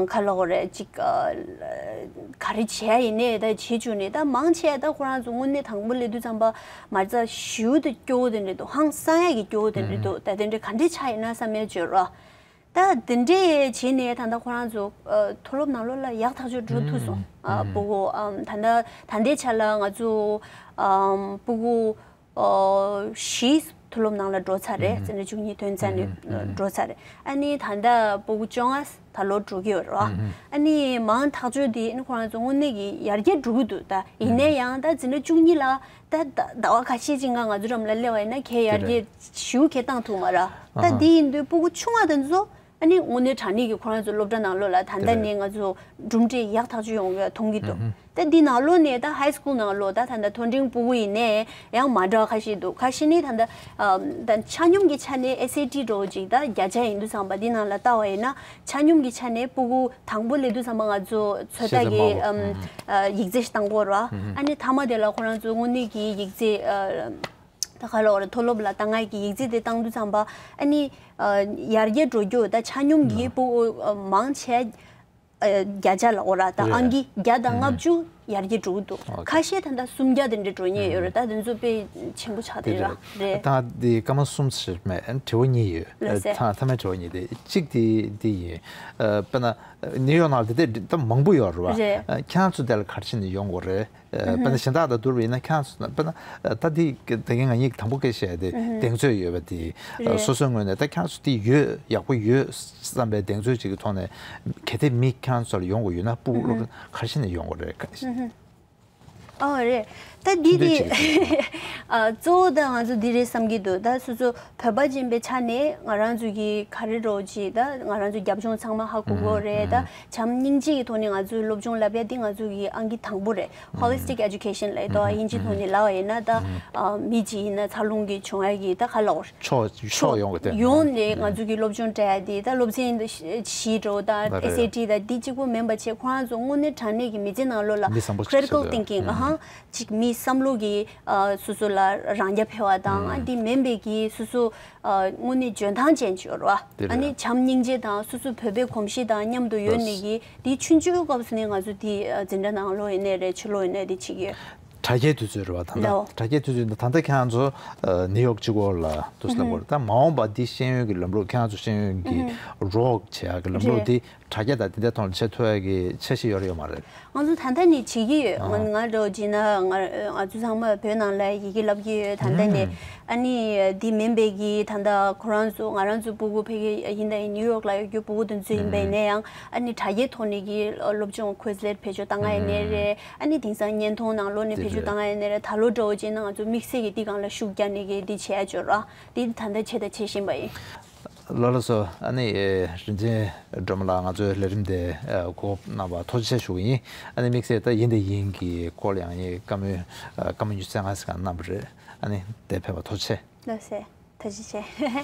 ག་ལབ་དགོས་རེད་ཅིག་ག་རེ་བྱས་ཡིན་ནའི་ད་བྱེད་བཅུག་ནས་ད་མང་ཆེ་ད་ཁོ་རང་ཚོ་དངོས་གནས་དང་པོ་སླེབས་དུས་ཙམ་པ་མ་རྩ་ཞེ་པོ་དེ་སྐྱོ་བོ་དེ་འདྲ་འདུག་ཧང་སང་ཡ་གི་སྐྱོ་བོ་དེ་འདྲ་འདུག་ད་དེ་འདྲ་ག་འདྲ་ཆགས་ཡིན་ན་བསམ་ཡ་བྱོས་རོགས། ད་དེ་འདྲས་བྱས་ནས་ད་ལྟ་ཁོ་རང་ཚོ་ཨ་མཐོ་སློབ་ནང་ལོགས་ལ་ཡག་ཐག་ཆོད་འགྲོ་ཐུབ་སོང་། ཨ་སྤུ་གུ་ཨམ་ད་ལྟ་ད་ལྟའི་ཆ་ལ་ང་ཚོ་ཨམ་སྤུ་གུ་ཨོ་བཞི་མཐོ་སློབ་ནང་ལ་འགྲོ་ཚར་རེད། འཛིན་གྲྭ་བཅུ་གཉིས་ཐོན་ཚར་ནས་འགྲོ་ཚར་རེད། ཨ་ནི་ད་ལྟ་སྤུ་གུ་བཅོ་ལྔ་ད་ལོ་འགྲོ་གི་ཡོད་རེད་བ། ཨ་ནི་མང་ཐག་ཆོད་དེ་ཨ་ནི་ཁོ་རང་ཚོ་དངོས་གནས་ཀྱི་ཡར་རྒྱས་འགྲོ་གི་འདུག་ད་ཡིན་ནའི་ཡང་ད་འཛིན་གྲྭ་བཅུ་གཉིས་ལ། ད་ད་ཟླ་བ་ཁ་ཤས་ཅིག་སྔ་ང་ཚོ་འགྲམ་ལ་སླེབས་པ་ཡིན་ན་གལ་ཡར་རྒྱས་ཞེ་པོ་གལ་བཏང་ཐུབ་མ་རེད། ད་འདི་ཡིན་དུས་སྤུ་གུ་ཆུང་བ་དེ་ཚོ་ཨ་ནི་དངོས་གནས་དྲང་གནས་ཀྱི་ཁོ་རང་ཚོ་སློབ་གྲྭ་ནང་ལོགས་ལ་ད་ལྟ་ནས་ང་ཚོ་གྲུབ་འབྲས་ཡག་ཐག་ཆོད་ཡོང་གི་མཐོང་གི་འདུག་ད་འདི་ནང་ལོགས་ནས་ད་ཧའི་སི་ཀུལ་ནང་ལོགས་ད་ད་ལྟ་མཐོ་འབྲིང་སྤུ་གུ་ཡིན་ནའི་ཡང་མ་འདྲ་ཁ་ཤས་འདུག་ཁ་ཤས་ནི་ད་ལྟ་ཨ་ད་ཆ་སྙོམས་ཀྱི་ཆ་ནས་ཨེ་སི་ཨེ་ཊི་འདྲ་བོ་ཅིག་ད་བརྒྱ་ཆ་ཡིན་དུས་ཙམ་པ་འདི་ནང་ལ་ལྟ་བ་ཡིན་ན་ཆ་སྙོམས་ཀྱི་ཆ་ནས་སྤུ་གུ་དང་པོ་སླེབས་དུས་ཙམ་པ་ང་ཚོ་ཚོད་ལྟ་གི་ཨམ་ཨ་ཡིག་ཚད་ཞིག་བཏང་དགོས་རེད་བ། ཨ་ནི་མཐའ་མ་དེ་ལ་ཁོ་རང་ཚོ་དངོས་གནས་ཀྱི་ཡིག་ཚད་ཨ་ད་ག་ལབ་དགོས་རེད། མཐོ་སློབ་ལ་བཏང་ཡག་གི་ཡིག་ཚད་དེ་བཏང་དུས་ཙམ་པ་ཨ་ནི་ཨ་ཡར་རྒྱས་འགྲོ་རྒྱུ་ད་ཆ་སྙོམས་ཀྱི་སྤུ་གུ་ཨ་མང་ཆེ་ཨ་བརྒྱ་ཆ་ལབ་དགོས་རེད། ད་རེད། ཨང་ཀི་བརྒྱ་དང་ལྔ་བཅུ་ཡར་རྒྱས་འགྲོ་གི་འདུག་ཨོ་ཁ་ཤས་ད་ལྟ་སུམ་བརྒྱ་དེ་འདྲ་འགྲོ་མཁན་ཡོད་རེད། ད་དེ་ཚོ་དཔེ་ཆེན་པོ་ཆགས་བསྡད་རེད། རེད། ད་འདི་སྐར་མ་གསུམ་ཙམ་མེད། དྲི་བ་གཉིས་ཡོད། ལགས་སེ། ཐ་མཐའ་མའི་དྲི་བ་གཉིས་དེ་གཅིག་དེ་འདི་ཡིན། ཨ་དཔེར་ན་ནིའུ་ཡོག་ནང་ལ་དེ་འདྲ་ད་མང་པོ་ཡོད་རེད་བ། རེད། ཨ་ཁྱེད་རང་ཚོ་དེ་ལ་ག་རེ་བྱས་ནས་ཡོང་དགོས་རེད། ཨ་དཔེར་ན་གཞན་དག་དང་བསྡུར་བ་ཡིན་ན་ཁྱེད་རང་ཚོ་དཔེར་ན་ཨ་ད་འདི་ད་གིན་ང་གཉིས་དང་པོ་སྐད་བཤད་དེ་གདེང་ཚོད་ཡོད་པ་དེ་ཨ་རེད། སོ་སོའི་ངོས་ནས་ད་ཁྱེད་རང་ཚོ་དེ་ཡོད་ཡག་པོ་ཡོད་བསམ་པའི་གདེང་ཚོད་ཅིག་གི་ཐོག་ནས་གལ་ཏེ་མི་ཁྱེད་རང་ཚོ་ལ་ཡོང་དགོས་ཡོད་ན་སྤུ་གུ་སློབ་གྲྭ་ག་རེ་བྱས་ནས་ཡོང་དགོས་རེད། ཨོ་རེད། ད་འདི་དེ་ཨ་གཙོ་བོ་ད་ང་ཚོ་འདི་རེད་བསམ་གྱི་འདུག་ད་སོ་སོ་བོད་པ་ཅན་པའི་ཆ་ནས་ང་རང་ཚོ་གི་ག་རེ་རོགས་ཅིག་ད་ང་རང་ཚོ་རྒྱབ་ལྗོངས་ཚང་མ་ཧ་གོ་གི་ཡོད་རེད། ད་བྱམས་སྙིང་རྗེ་གི་ཐོག་ནས་ང་ཚོའི་སློབ་སྦྱོང་བསླབ་ཡ་འདི་ང་ཚོ་གི་ཨང་ཀི་དང་པོ་རེད། Holistic Education ལབ་ཡ་དོ་དབྱིན་ཇི་ཐོག་ནས་ལབ་པ་ཡིན་ན་ད་ཨ་མི་གཅིག་ཡིན་ན་འཚར་ལོངས་ཀྱི་བྱུང་ཡ་གི་ད་ག་ལབ་དགོས་རེད། ཕྱོགས་ཕྱོགས་ཡོངས་ཀྱི་ཐད་ཡོངས་ནས་ང་ཚོ་གི་སློབ་སྦྱོང་སྤྲད་ཡ་དེ་ད་སློབ་ཚན་བཞི་འདྲ་བོ་དང་ཨེ་སི་ཨེ་ཊི་དང་འདི་གཅིག་པོ་མིན་པ་བྱས་ཁོ་རང་ཚོ་དངོས་གནས་དྲང་གནས་ཀྱི་མི་ཚེ་ནང་ལོགས་ལ་མི་བཟང་པོ་ཞིག་critical thinking ཨ་ཧང་ཅིག་མིའི་བསམ་བློ་གི་ཨ་སོ་སོ་ལ་རང་རྐྱ་འཕེར་བ་དང་ཨ་འདི་མིན་པའི་གི་སོ་སོ་ཨ་དངོས་གནས་འཇོན་ཐང་ཅན་ཅིག་ཡོད་རེད་བ། དེ་ཨ་ནི་རེད། བྱམས་སྙིང་རྗེ་དང་སོ་སོ་བོད་པའི་གོམས་གཤིས་དང་མཉམ་དུ་ཡོད་ནས་ཀྱི་འདི་ཆུང་ཆུང་སྐབས་སུ་ནས་ང་ཚོ་འདི་འཛིན་གྲྭ་ནང་ལོགས་ཡིན་ནའི་རེད་ཕྱི་ལོགས་ཡིན་ནའི་འདི་བྱེད་ཀྱི་ཡོད། དྲ་རྒྱའི་དུས་ཚོད་རེད་བ། ད་ལྟ་ལའོ། དྲ་རྒྱའི་དུས་ཚོད་འདི་ད་ལྟ་ཁྱེད་རང་ཚོ་ཨ་ནིའུ་ཡོག་གཅིག་པོ་ལ་འདུག་ཟེར་ལབ་དགོས་རེད། ད་མ་འོངས་པ་འདི་ཤེས་ཡོན་གྱི་ལམ་ལུགས་ཁྱེད་རང་ཚོ་ཤེས་ཡོན་གྱི་རོགས་བྱེད་ཡག་གི་ལམ་ལུགས་རེད། འདི་དྲ་རྒྱ་དང་དེ་འདྲའི་ཐོག་ལ་བྱེད་ཐུབ་ཡག་གི་འཆར་གཞི་ཡོད་རེད་ཡོད་མ་རེད། ང་ཚོ་ད་ལྟ་ནས་བྱེད་ཀྱི་ཡོད། ང་ང་འདྲ་བོ་བྱས་ན་ང་ང་ཚོ་ཚང་མ་བོད་ནང་ལ་ཡི་གེ་བསླབ་ཀྱི་ཡོད། ད་ལྟ་ནས་ཨ་ནི་འདི་མིན་པའི་གི་ད་ལྟ་ཁོ་རང་ཚོ་ང་རང་ཚོ་སྤུ་གུ་ཕ་གི་ཡིན་ད་ཡིན་ནིའུ་ཡོག་ལ་ཡོད་རྒྱུ་སྤུ་གུ་དེ་ཚོ་ཡིན་པ་ཡིན་ན་ཡང་ཨ་ནི་དྲ་རྒྱའི་ཐོག་ནས་གི་སློབ་སྦྱོང་ཁོས་ལེར་བེད་སྤྱོད་བཏང་ཡ་ཡིན་ནའི་རེད། ཨ་ནི་དེང་སང་བརྙན་མཐོང་ནང་ལོགས་ནས་བེད་སྤྱོད་བཏང་ཡ་ཡིན་ནའི་རེད། ད་ལོ་འདྲ་བོ་བྱས་ན་ང་ཚོ་དམིགས་བསལ་གྱི་འདི་སྒང་ལ་ཤུགས་རྒྱག་ནས་གི་འདི་བྱས་ཡ་ཅིག་ཡོད་ར། འདི་ད་ལྟ་བྱས་དང་བྱེད་བཞིན་པ་ཡིན། ལགས་ལགས་སོ། ཨ་ནི་རིན་ཆེན་སྒྲོལ་མ་ལགས་ང་ཚོའི་ལས་རིམ་དེ་གོ་སྐབས་གནང་བར་ཐུགས་རྗེ་ཆེ་ཞུ་གི་ཡིན། ཨ་ནི་དམིགས་བསལ་ད་ཡིན་དང་ཡིན་གྱི་སྐོར་ལ་ཡང་ཡིན་བཀའ་མོལ་བཀའ་མོལ་ཉུང་ཙམ་ང་ཚོས་གནང་བ་རེད། ཨ་ནི་དེ་ཕེབས་པར་ཐུགས་རྗེ་ཆེ། ལགས་སེ། ཐུགས་རྗེ་ཆེ།